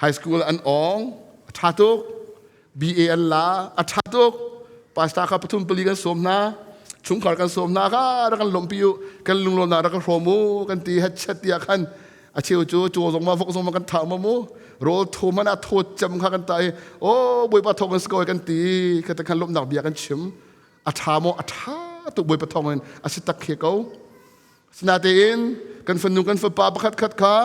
high school an awng a ṭha tuk BA an la a ṭha tuk pastor kha pathum pali kan sawm hna chungkhar kan sawm hna kha rak kan lawmhpi u kan lunglawmnak rak kan hrawm u kan ti hetchet tiah khan a cheu cu caw zong ma vok zong ma kan thah ma mu rawl tho man ah thaw cem kha kan ta i o bawipa thawng in si ko kan ti kha te khan lawmhnak bia kan chim a tha maw a tha tuk bawipa thawng in a si tak khe ko sinatein kan fanu kan fapa pakhat khat kha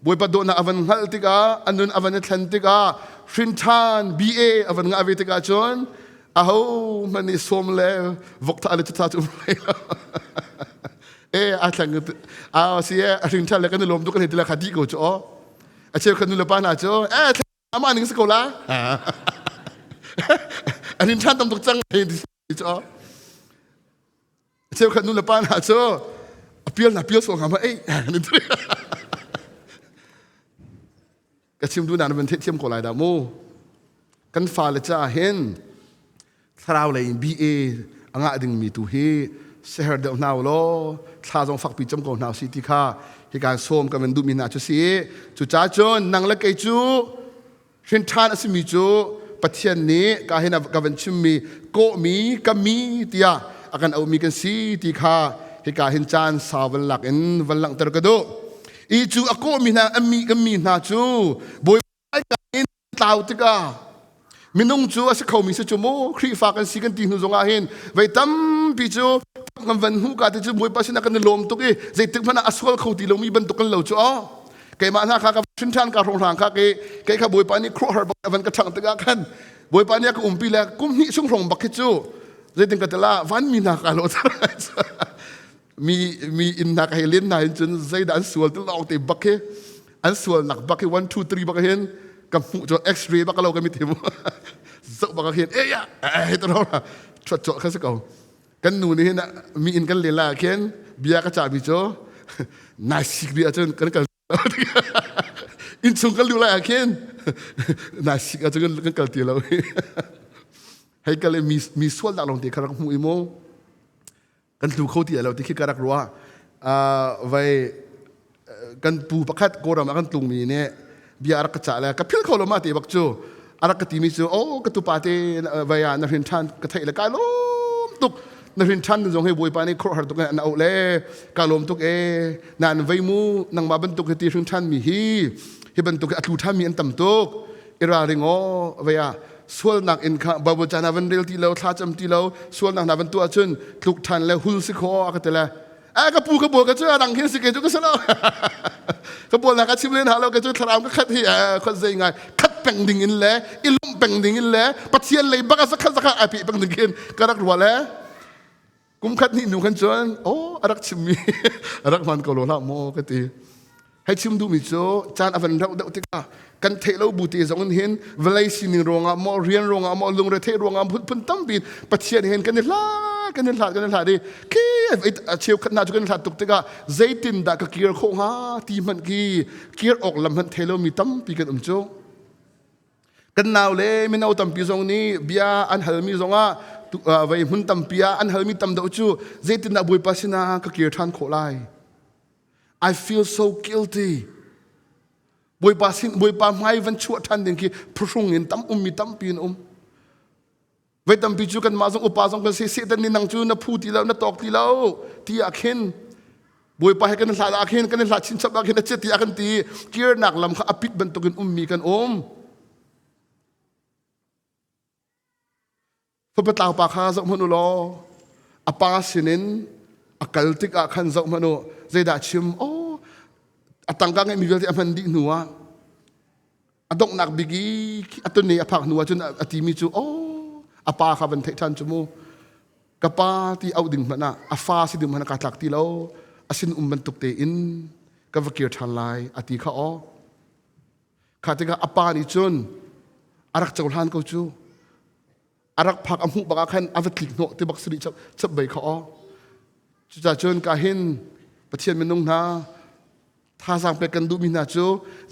bawipa dawhnak a van hngalh tikah a nun a van i thlen tikah hrin ṭhan BA a van ngah ve tikah cun aho hmanh nih sawm le vok thah le cutha cu um lai lo e a thleng a si e a hring ṭhan le kan i lawm tuk kan hei ti le kha dih ko cu aw a cheu khan nu le pa hna cu e amah ning si ko la a hrin ṭhan tam tuk cang hei ti cu aw a cheu khan nu le pa hna cu a pial na pial sual hnga ma ei ka chim duhnak na van theihthiam ko lai dah mu kan fale caah hin thlarau lei in BA a ngah dingmi tu hi seher deuh hna law thla zong fakpi cam ko hna si ti kha hi kan sawm kan van duhmi hna cu si cucaah cun nang le kei cu hrin ṭhan a simi cu Pathian nih ka hin ka van chimmi kawhmi ka mi tiah a kan auhmi kan si ti kha hika hin caan sau van lak in van langhter ka duh i cu a kawhmi hna a mi kan mi hna cu Bawipa in tlau tikah minung cu a si khomi si cu mu Khrihfa kan si kan ti hnu zongah hin vei tampi cu kan van hmuh ka te cu Bawipa sinah kan i lawm tuk i zeitik hmanh ah a sual kho ti lomi bantuk kan lo cu aw keimah hna kha ka. Hrin ṭhan ka hrawng hlang kha ke kei kha Bawipa nih khuaruahhar bak a van ka ṭhangh tikah khan Bawipa nih a ka umpi le kum hnih chung hrawng bak khi cu zeitin ka tela vanmi hna ka lo mi mi inn hna ka hei len hna hin cun zeidah an sual ti lawng te bak hi an sualnak bak hi 1 2 3 bak hin ka hmuh cu x-ray bak lo ka mit hi mu zoh bak hin e ya he to chuat chuah kha si ko kan nu nih hin mi inn kan len la khin bia ka cah mi cu nai sik bia cun kan kal Innchung kan luh lai ah khin nai sik ah cun kan kal ti lo. Hei kal i mi mi sualnak lawng te kha rak hmu i mu kan tlu kho ti lo ti khi ka rak ruah. Vai kan pu pakhat Kawlram ah kan tlungmi nih bia a rak ka cah le ka phil kho lo ma te bak cu a rak ka timi cu oh ka tupa te vai ah na hrin ṭhan ka theih le kai lawm tuk na hrin ṭhan zong hi Bawipa nih khuaruahhar tuk in an auh le ka lawm tuk e nan vei mu nangmah bantuk hi ti hrin ṭhan mi hi hi bantuk hi a tlu ṭhan mi an tam tuk i ralring aw vei ah sualnak in kha Bible ca na van rel ti lo thla cam ti lo sualnak na van tuah cun tluk ṭhan le hul si kho a ka ti le a ka pu ka bawl ka cu a dang hin si ke cu ka si lo ka bawl na ka chim len ha lo ka cu thlarau ka khat hi khat zei ngai khat peng ding in le i lum peng ding in le pathian lei bak a zakhat zakhat ai pe peng ding khin ka rak rual e kum khat ni nu khan chuan oh a rak chim mi a rak man ko lo hlah maw ka ti Hei chim duhmi cu caan a van rauh deuh tikah kan theih lo bu te zong in hin vawlei sining ruangah maw rian ruangah maw lungre theih ruangah phunphun tampi Pathian hen kan i hlat kan i hlat kan i hlat i khi cheukhat hna cu kan i hlat tuk tikah zeitin dah ka kir khawh hnga ti hmanh khi kir awk lam hmanh thei lomi tampi kan um cu. Kan nau le mino tampi zong nih bia an halmi zongah vei hmun tampi ah an halmi tam deuh cu zeitindah Bawipa sinah ka kir ṭhan khawh lai? I feel so guilty. Bawipa sin Bawipa hmai van chuah ṭhan ding khi phuhrung in tam ummi tampi in um. Voi tampi cu kanmah zong upa zong kan si Satan nih nang cu na phu ti lo na tawk ti lo ti ah khin Bawipa he kan hlat ah khin kan hlat chinchap ah khin a chet ti ah kan ti kirnak lam kha a pit bantukin ummi kan um. Fapa tlangpa kha zoh hmanh u law a pa sinin a kal tikah khan zoh hmanh u zeidah chim oh a tangka ngeihmi vialte a hman dih hnu ah a donghnak bik i a tuni a phak hnu ah cun a timi cu oh a pa kha van theih ṭhan cu mu ka pa ti auh ding hmanh ah a fa si ding hmanh ah kaa tlak ti lo a sin um bantuk tein ka va kir ṭhan lai a ti kha aw Kha tikah a pa nih cun a rak cohlan ko cu. A rak phak a hmuh bak ah khan a va tlik hnawh ti bak si rih chap bei kha aw. Cucaah cun ka hin Pathian minung hna thazaang pek kan duhmi hna cu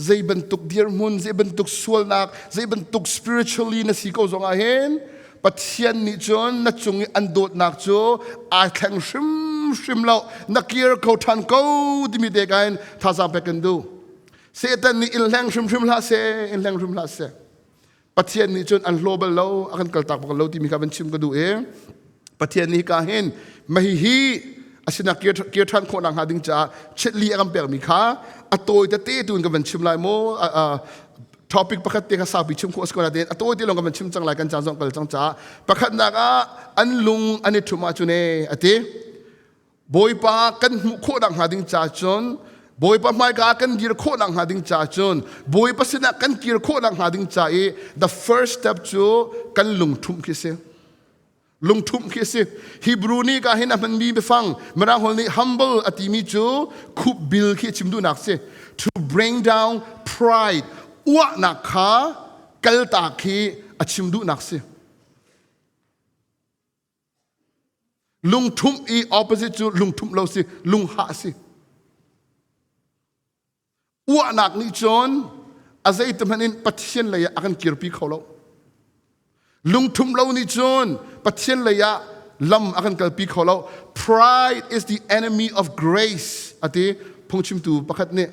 zei bantuk dirhmun, zei bantuk sualnak, zei bantuk spiritually na si ko zong ah hin Pathian nih cun na cung i an dawtnak cu ai thleng hrimhrim lo na kir kho ṭhan ko timi te ka hin thazaang pek kan duh. Satan nih in hleng hrimhrim hlah seh, in hleng hrim hlah seh. Pathian nih cun an hlaw bal lo, a kan kaltak bal lo timi kha van chim ka duh i Pathian nih ka hin mahi hi asina kir ṭhan khawh nak hnga ding caah chetli a kan pekmi kha a tawi tete tu in ka van chim lai mu topic pakhat te kha saupi chim khawh a si ko na tein a tawi te lawng ka van chim cang lai kan caan zong kal cang caah pakhatnak ah an lung an i ṭhum ahcun e a ti Bawipa kan hmuh khawh nakhnga ding ca cun Bawipa hmaika kan dir khawh nakhnga ding ca cun Bawipa sinah kan kir khawh nakhnga ding ca i the first step cu kan lungṭhumh khi si. Lungṭhumh khi si. Hebrew nih ka hin a hmanmi biafang Mirang holh nih humble a timi cu khup bil khi chim duhnak si. To bring down pride uahnak kha kaltak khi a chim duhnak si. Lungṭhumh i opposite cu lungṭhumh lo si, lunghah si. Uahnak nih cun a zeiti hmanh in Pathian lei ah a kan kirpi kho lo. Lungṭhumh lo nih cun Pathian lei ah lam a kan kalpi kho lo. Pride is the enemy of grace a ti phungchimtu pakhat nih.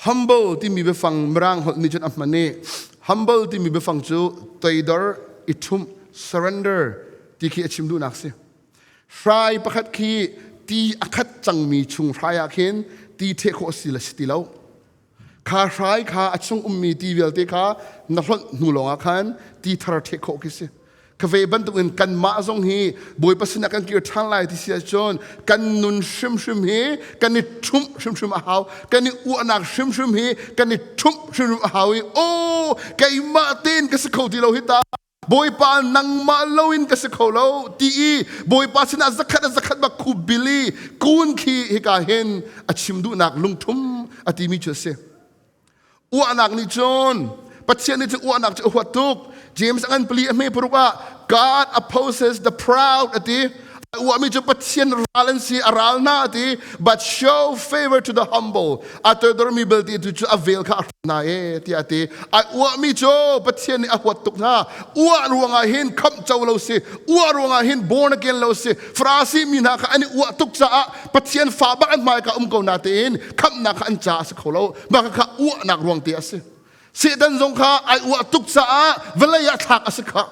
Humble timi biafang Mirang holh nih cun a hman i humble timi biafang cu toidor, i ṭhumh, surrender ti khi a chim duhnak si. Hrai pakhat khi ti a khat cangmi chung hrai ah khin ti ṭheh khawh si le si ti lo. Kha hrai kha a chung ummi ti vialte kha na hlonh hnu lawngah khan ti thar ṭheh khawh khi si. Ka ve bantukin kanmah zong hi Bawipa sinah kan kir ṭhan lai ti si ahcun kan nun hrimhrim hi kan i ṭhumh hrimhrim a hau. Kan i uahnak hrimhrim hi kan i ṭhumh hrimhrim a hau i aw keimah tein ka si kho ti lo hi ta. Bawipa nangmah loin ka si kho lo ti i Bawipa sinah zakhat a zakhat bak khup bil i kun khi hika hin a chim duhnak lungṭhum a timi cu a si. Uahnak nih cun Pathian nih cun uahnak cu a huat tuk. James a ngan pali a hme paruk ah God opposes the proud a ti. A uahmi cu Pathian ral an si, a ral hna a ti. But show favor to the humble. A toidormi belte tu cu a vel kha a hrawh hna e tiah a ti. A uahmi cu Pathian nih a huat tuk hna. Uah ruangah hin khamh co lo si. Uah ruangah hin born again lo si. Farasi mi hna kha an i uah tuk caah Pathian fa bak an hmaika um ko na tein khamhnak kha an ca a si kho lo. Mah kha uahnak ruang te a si. Satan zong kha ai uah tuk caah vawlei ah thlak a si kha.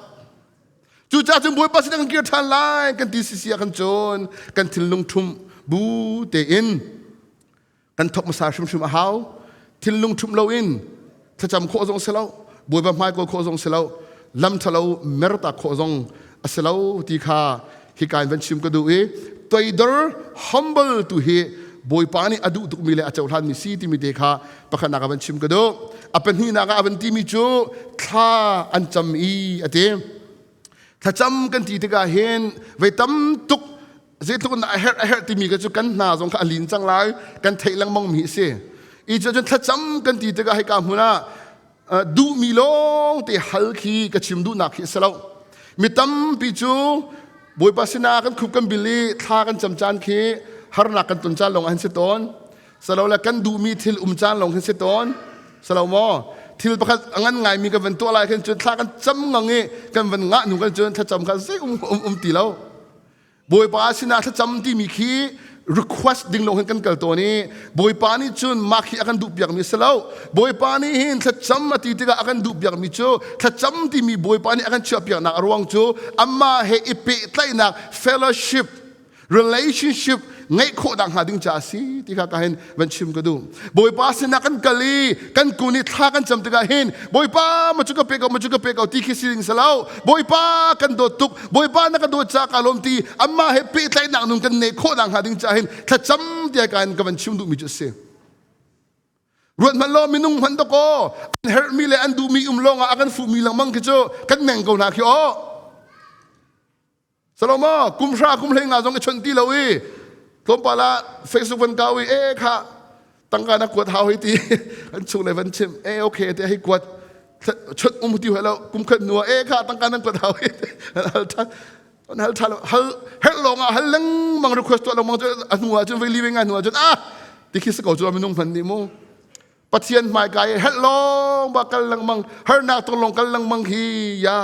Cucaah cun Bawipa sin kan kir ṭhan lai kan ti sisi ah kan cun kan thinlung ṭhum bu tein kan thok hmasa hrimhrim a hau. Thinlung ṭhum loin thlacam khawh zong si lo, Bawipa hmai kawl khawh zong si lo, lam ṭhalo mertak khawh zong a si lo ti kha hika in van chim ka duh i toidor humble tu hi Bawipa nih a duh tukmi le a cohlanmi si timi te kha pakhatnak ah van chim ka duh. A pahnihnak ah a van timi cu thla an cam i a ti. Thlacam kan ti tikah hin vei tam tuk zeitluk in a herh a herh timi ka cu kan hna zong kha a lin cang lai kan theih lengmang mi a si. I cu cun thlacam kan ti tikah hika hmun ah duhmi lawng te hal khi ka chim duhnak khi a si lo. Mi tampi cu Bawipa sinah kan khup kan bil i thla kan cam caan khi harnak kan ton caan lawng an si tawn. Salole kan duhmi thil um caan lawng khi si tawn. Salo maw? Thil pakhat a ngan ngaimi kan van tuah lai khin cun thla kan cam ngang i kan van ngah hnu kan cun thlacam kha zei um um, um ti lo. Bawipa sinah thlacam timi khi request ding lawng hin kan kal tawn i Bawipa nih cun mah khi a kan duh piakmi si lo. Bawipa nih hin thlacam a ti tikah a kan duh piakmi cu thlacam timi Bawipa nih a kan chiah piaknak a ruang cu amah he i pehtlaihnak fellowship relationship ngeih khawh nak hnga ding ca a si ti kha ka hin van chim ka duh. Bawipa sinah kan kal i kan kun i thla kan cam tikah hin Bawipa ma cu ka pe ko ma cu ka pe ko ti khi si ding si lo. Bawipa kan dawt tuk Bawipa na ka dawt ca ka lawm ti amah he pehtlaihnak nun kan neih khawh nak hnga ding ca hin thlacam tiah ka in ka van chim duhmi cu a si. Ruat hmanh law minung hmanh dakaw an herhmi le an duhmi um lawng ah a kan fuhmi lengmang khi cu kan neng ko hna khi aw. Salomo kum hra kum hlei nga zong i chawnh ti lo i tlawmpal ah Facebook van kau i e kha tangka na kuat hau hei ti an chung le van chim e okay te hei kuat chawnh um ti lo kum khat hnu ah e kha tangka nan kuat hau hei hal than an hal than hal herh lawng ah hal lengmang request tuah lengmang cu a hnu ah cun vei li vei nga hnu ah cun ah ti khi si ko cu minung hman nih mu Pathian hmaika i helh lawng ba kal lengmang harnak tuk lawng kal lengmang hi ya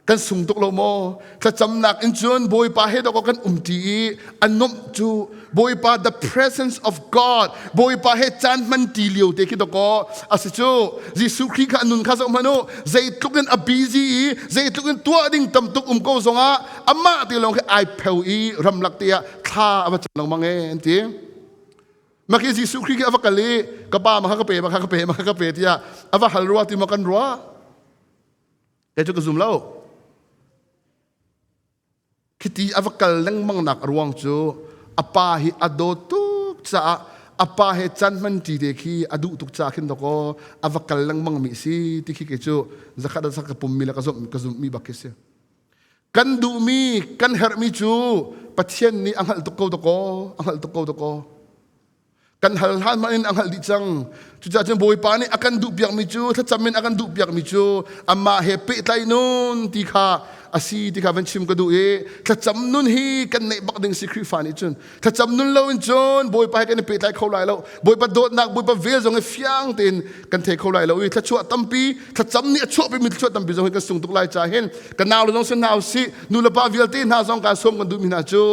kan sung tuk lo maw thlacamnak in cun Bawipa he dawk kan umṭi i a nuamh cu Bawipa the presence of God Bawipa he caan hman ti lio te khi dawkaw a si cu Jesuh Khrih kha a nun kha zoh hmanh u zeitluk in a busy i zeitluk in tuah ding tam tuk um ko zongah amah te lawng khi ai pheu i ramlak te ah thla a va cam lengmang e an ti Mah khi Jesuh Khrih khi a va kal i ka pa ma kha ka pe ma kha ka pe ma kha ka pe tiah a va hal rua ti maw kan ruah? Kei cu ka zum lo. Khiti a va kal lengmang nak a ruang cu a pa hi a dawt tuk caah a pa he caan hman ṭi te khi a duh tuk caah khin dawkaw a va kal lengmang mi si ti khi kei cu zakhat a sak ka pummi le ka zumh ka zumhmi bak khi si. Kan duhmi, kan herhmi cu Pathian nih a hngalh tuk ko dakaw, a hngalh tuk ko dakaw. Kan hal hlan hmanh in a hngalh dih cang. Cucaah cun Bawipa nih a kan duhpiakmi cu, thlacam in a kan duhpiakmi cu amah he pehtlai nun ti kha a si ti kha van chim ka duh i thlacam nun hi kan neih bak ding si Khrihfa nih cun. Thlacam nun lo in cun Bawipa he kan i pehtlai kho lai lo. Bawipa dawtnak, Bawipa vel zong hi fiang tein kan thei kho lai lo i thluachuah tampi thlacam nih a chuahpimi thluachuah tampi zong hi kan sung tuk lai ca hin ka nau le zong si hna usih nu le pa vialte hna zong kan sawm kan duhmi hna cu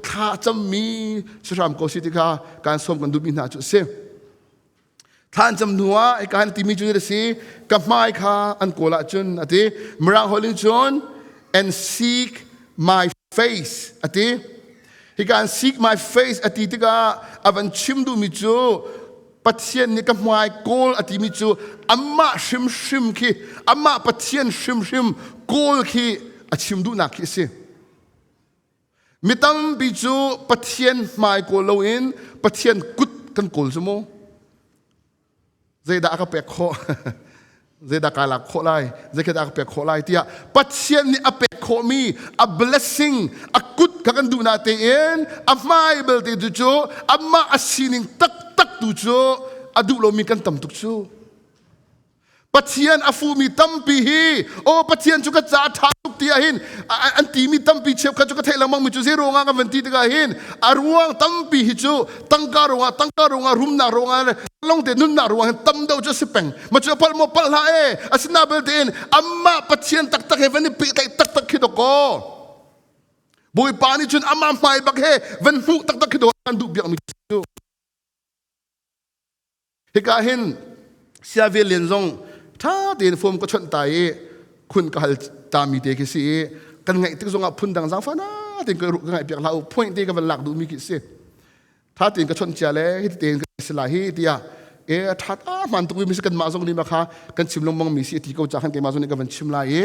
thla cammi si hram ko si ti kha kan sawm kan duhmi hna cu a si. Thla an cam hnu ah hika hin timi cu a si ka hmai kha an kawl ahcun a ti mirang holh in cun and seek my face a ti hika an seek my face a ti tikah a van chim duhmi cu Pathian nih ka hmai kawl a timi cu amah hrimhrim khi amah Pathian hrimhrim kawl khi a chim duhnak khi a si. Mi tampi cu Pathian hmai kawl loin Pathian kut kan kawl cu mu. Zeidah a ka pek khawh? Zeidah kai lak khawh lai? Zeikhat a ka pek khawh lai tiah Pathian nih a pek khawhmi a blessing a kut kha kan duh na tein a hmai belte tu cu amah a sining taktak tu cu a duh lomi kan tam tuk cu. Pathian a fuhmi tampi hi aw Pathian cu ka ca ṭha tuk ti ahhin an timi tampi cheukhat cu ka theih lengmang mi cu zei ruangah kan van ti tikah hin a ruang tampi hi cu tangka ruangah tangka ruangah rumnak ruangah longte nunnak ruangah hin tam deuh cu a si peng ma cu a palh maw palh hlah e asina belte in amah Pathian taktak he van i pehtlaih taktak khi dawkaw Bawipa nih cun amah hmai bak he van hmuh taktak khi dawh an duh biakmi cu. Hika hin Siavel Lian zong ṭha tein form ka chawnh ta i khun ka hal tami te khi si i kan ngaih tik zongah phundang zaangfah na tein ka ngaih piak hlah u point te ka van lak duhmi khi si. Ṭha tein ka chawnh cia le hiti tein ka si lai hi tiah e ṭha ta hmaan tuk mi si kanmah zong nih ma kha kan chim lengmang mi si ti ko ca khan keimah zong nih ka van chim lai i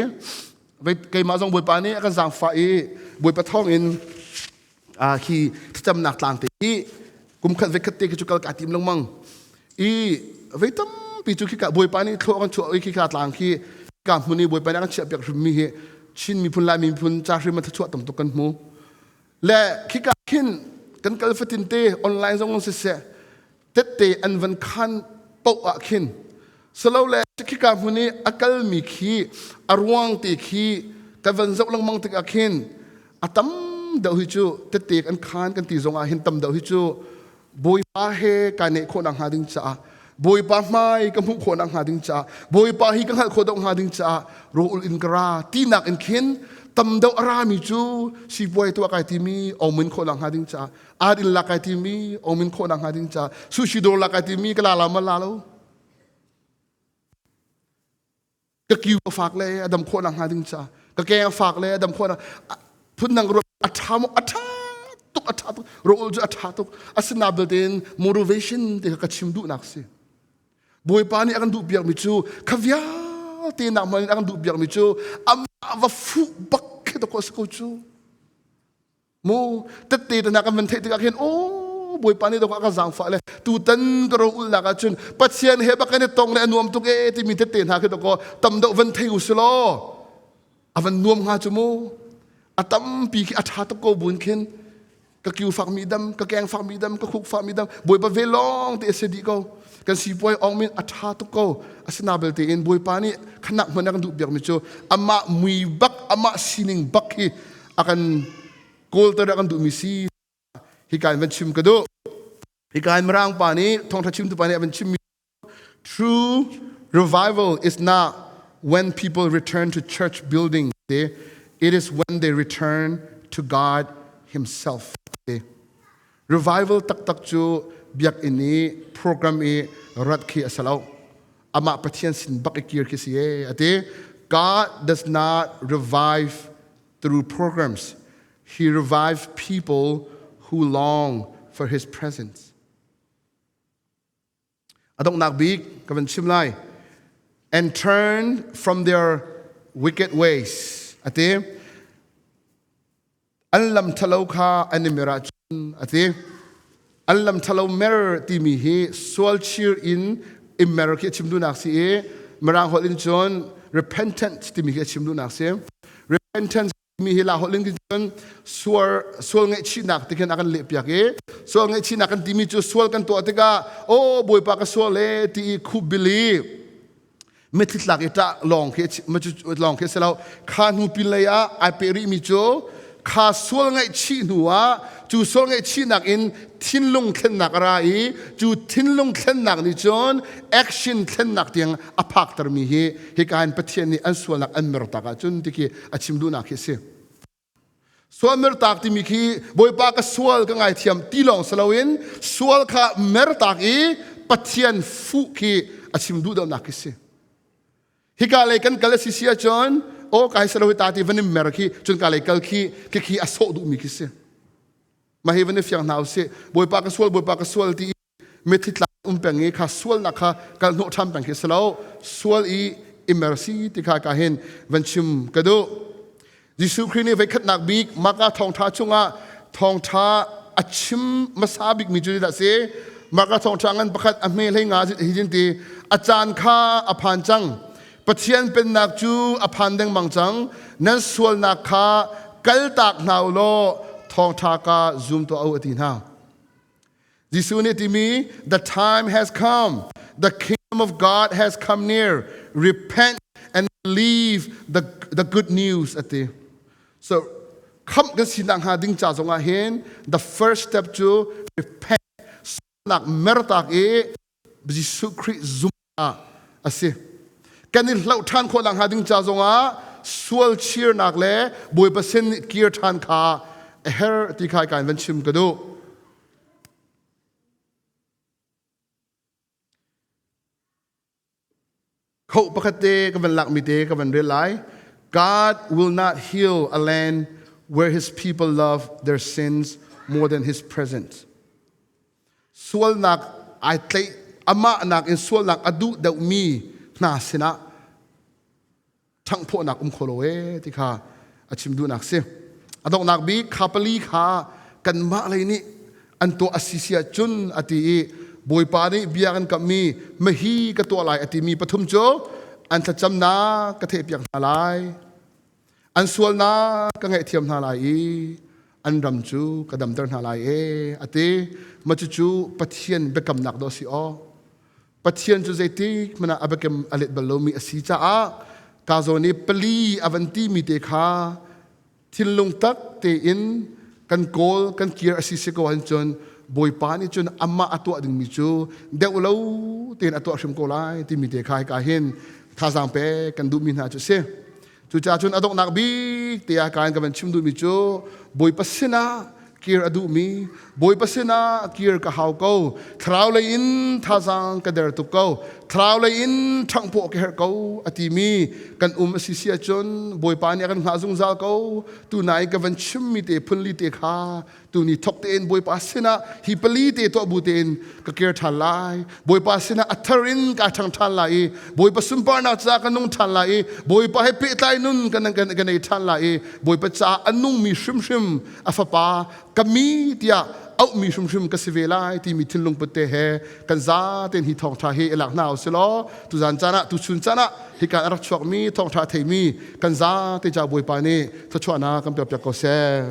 keimah zong Bawipa nih a kan zaangfah i Bawipa thawng in khi thlacamnak tlang te hi kum khat vekhat te khi cu kal ka tim lengmang i vei tampi cu khika bawipa nih thlawh kan chuah i khika tlang khi ka hmun i bawipa nih a kan chiah piak hrim mi hi Chin miphun Lai miphun ca hrim a thluachuah tam tuk kan hmu le khika khin kan kal fatin te online zong siseh tette an van khan paoh ah khin silole khika hmun i a kalmi khi a ruang te khi ka van zoh lengmang tikah khin a tam deuh hi cu tette kan khan kan ti zong ah hin tam deuh hi cu Bawipa he kai neih khawhnak hnga ding caah Bawipa hmai ka hmuh khawhnak hnga ding caah Bawipa hi ka hngalh khawh deuh hnga ding caah rawl in ka ra tinak in khin tam deuh a rami cu sipuai tuah kai timi omin khawhnak hnga ding caah Ar in lak ai timi omin khawhnak hnga ding ca sushi dawr lak ai timi ka la la ma la lo ka kiu a fak le a dam khawhnak hnga ding ca ka keng a fak le a dam khawhnak phundang ruat a ṭha maw a ṭha tuk a ṭha tuk rawl cu a ṭha tuk asina belte motivation ti kha ka chim duhnak si Bawipa nih a kan duh piakmi cu kha vialte nak hman in a kan duh piakmi cu amah va fuh bak khi to ko si ko cu Mu tette te hna kan van theih tikah khin aw Bawipa nih dawk a ka zaangfah le tutan ka ro ulnak ahcun Pathian he bak kan i tong le a nuam tuk ee timi tette hna khi dawk tam deuh van thei u si law a van nuam hnga cu mu a tampi khi a ṭha tuk ko buin khin ka kiu fak mi dam ka keng fak mi dam ka khuk fak mi dam Bawipa ve lawng te a si dih ko kan sipuai ong min a ṭha tuk ko asina belte in Bawipa nih khanak hman a kan duh piak mi cu amah mui bak amah sining bak hi a kan kawlter a kan duhmi si hika in van chim ka duh hika in mirang pa nih thawngtha chimtu pa nih a van chimmi true revival is not when people return to church building it is when they return to God himself revival taktak cu biakinn i program i rat khi a si lo amah Pathian sin bak i kir khi si e ati God does not revive through programs. He revives people who long for his presence. A donghnak bik ka van chim lai. And turn from their wicked ways. Ati. An lam ṭhalo kha an i mer ahcun ati. An lam ṭhalo mer timi hi sual chir in i mer khi a chim duhnak si i Mirang holh in cun repentance timi khi a chim duhnak si. Repentance timi hi la holh in cun sual sual ngaihchihnak ti khin a kan lehpiak i sual ngaihchihnak kan timi cu sual kan tuah tikah aw Bawipa ka sual e ti i khup bili mitthli tlak i ṭah lawng khi lawng khi si lo kha hnu pin lei ah ai peh rih mi cu kha sual ngaihchih hnu ah cu sual ngaihchihnak in thinlung thlennak a ra i cu thinlung thlennak nih cun action thlennak tiang a phaktermi hi hika in Pathian nih an sualnak an mertak ahcun ti khi a chim duhnak khi a si. Sual mertak timi khi Bawipa ka sual ka ngaithiam ti lawng si loin sual kha mertak i Pathian fuh khi a chim duh deuhnak khi si. Hika lei kan kal a si si ahcun aw kai si lo hi ta ti van in mer khi cun ka lei kal khi khi khi a sawh duhmi khi si. Mah hi van i fiang hna usih. Bawipa ka sual Bawipa ka sual ti mitthli tlak um peng i kha sualnak kha kal hnawh ṭhan peng khi si lo sual i i mersi ti kha ka hin van chim ka duh. Jesuh Khrih nih voikhatnak bik Marka thawngṭha chungah thawngṭha a chim hmasa bikmi cu zeidah a si? Marka thawngṭha ngan pakhat a hme hlei nga hi zin ti a caan kha a phan cang. Pathian pennak cu a phan dengmang cang. Nan sualnak kha kaltak hna u law thawngṭha ka zum tuah u a ti hna. Jesuh nih timi the time has come the kingdom of God has come near repent and believe the good news ati so khamh kan sinak hnga ding ca zongah hin the first step cu repent nak mertak i Jesuh Khrih zum ah a si kan i hloh ṭhan khawh nak hnga ding ca zongah sual chirnak le Bawipa sin kir ṭhan kha a her ti kha kan van chim ka duh. Khoh pakhat te ka van lakmi te ka van rel lai. God will not heal a land where his people love their sins more than his presence. Sualnak ai tlaih amah nakin sualnak a duh deuhmi hna sinah ṭhanghphawhnak um kho lo ee ti kha a chim duhnak si. A donghnak bik kha pali kha kanmah lei nih an tuah a si si ahcun a ti i Bawipa nih bia kan kamhmi mahi ka tuah lai a timi pathum cu an thlacamnak ka theihpiak hna lai. An sualnak ka ngaihthiam hna lai i an ram cu ka damter hna lai e a ti. Mah cucu Pathian biakamnak dawh a si aw. Pathian cu zeitik hmanh ah a biakam a let bal lomi a si caah ka zawn i pali a van timi te kha thinlung tak tein kan kawl kan kir a si si ko ahcun Bawipa nih cun amah a tuah dingmi cu deuh lo tein a tuah hrim ko lai timi te kha hika hin thazaang pe kan duhmi hna cu a si. Cucaah cun a donghnak bik te ah ka van chim duhmi cu Bawipa sinah kir a duhmi Bawipa sinah kir ka hau ko thlarau lei in thazaang ka der tuk ko thlarau lei in ṭhanghpawh ka herh ko a timi kan um a si si ahcun Bawipa nih a kan hngah zungzal ko tunai ka van chimmi te phunli te kha tuni thok tein Bawipa sinah hi pali te tuah bu tein ka kir ṭhan lai Bawipa sinah a thar in ka ṭhang ṭhan lai i Bawipa sunparnak caah ka nung ṭhan lai i Bawipa he pehtlai nun kan kan nei ṭhan lai i Bawipa caah a nungmi hrimhrim a fapa ka mi tiah auhmi hrimhrim ka si ve lai timi thinlung put te he kan za tein hi thawngṭha hi i lak hna u silaw tuzan caan ah tuchun caan ah hika a rak chuakmi thawngṭha theimi kan za te ca Bawipa nih thluachuahnak kan pek piak ko seh.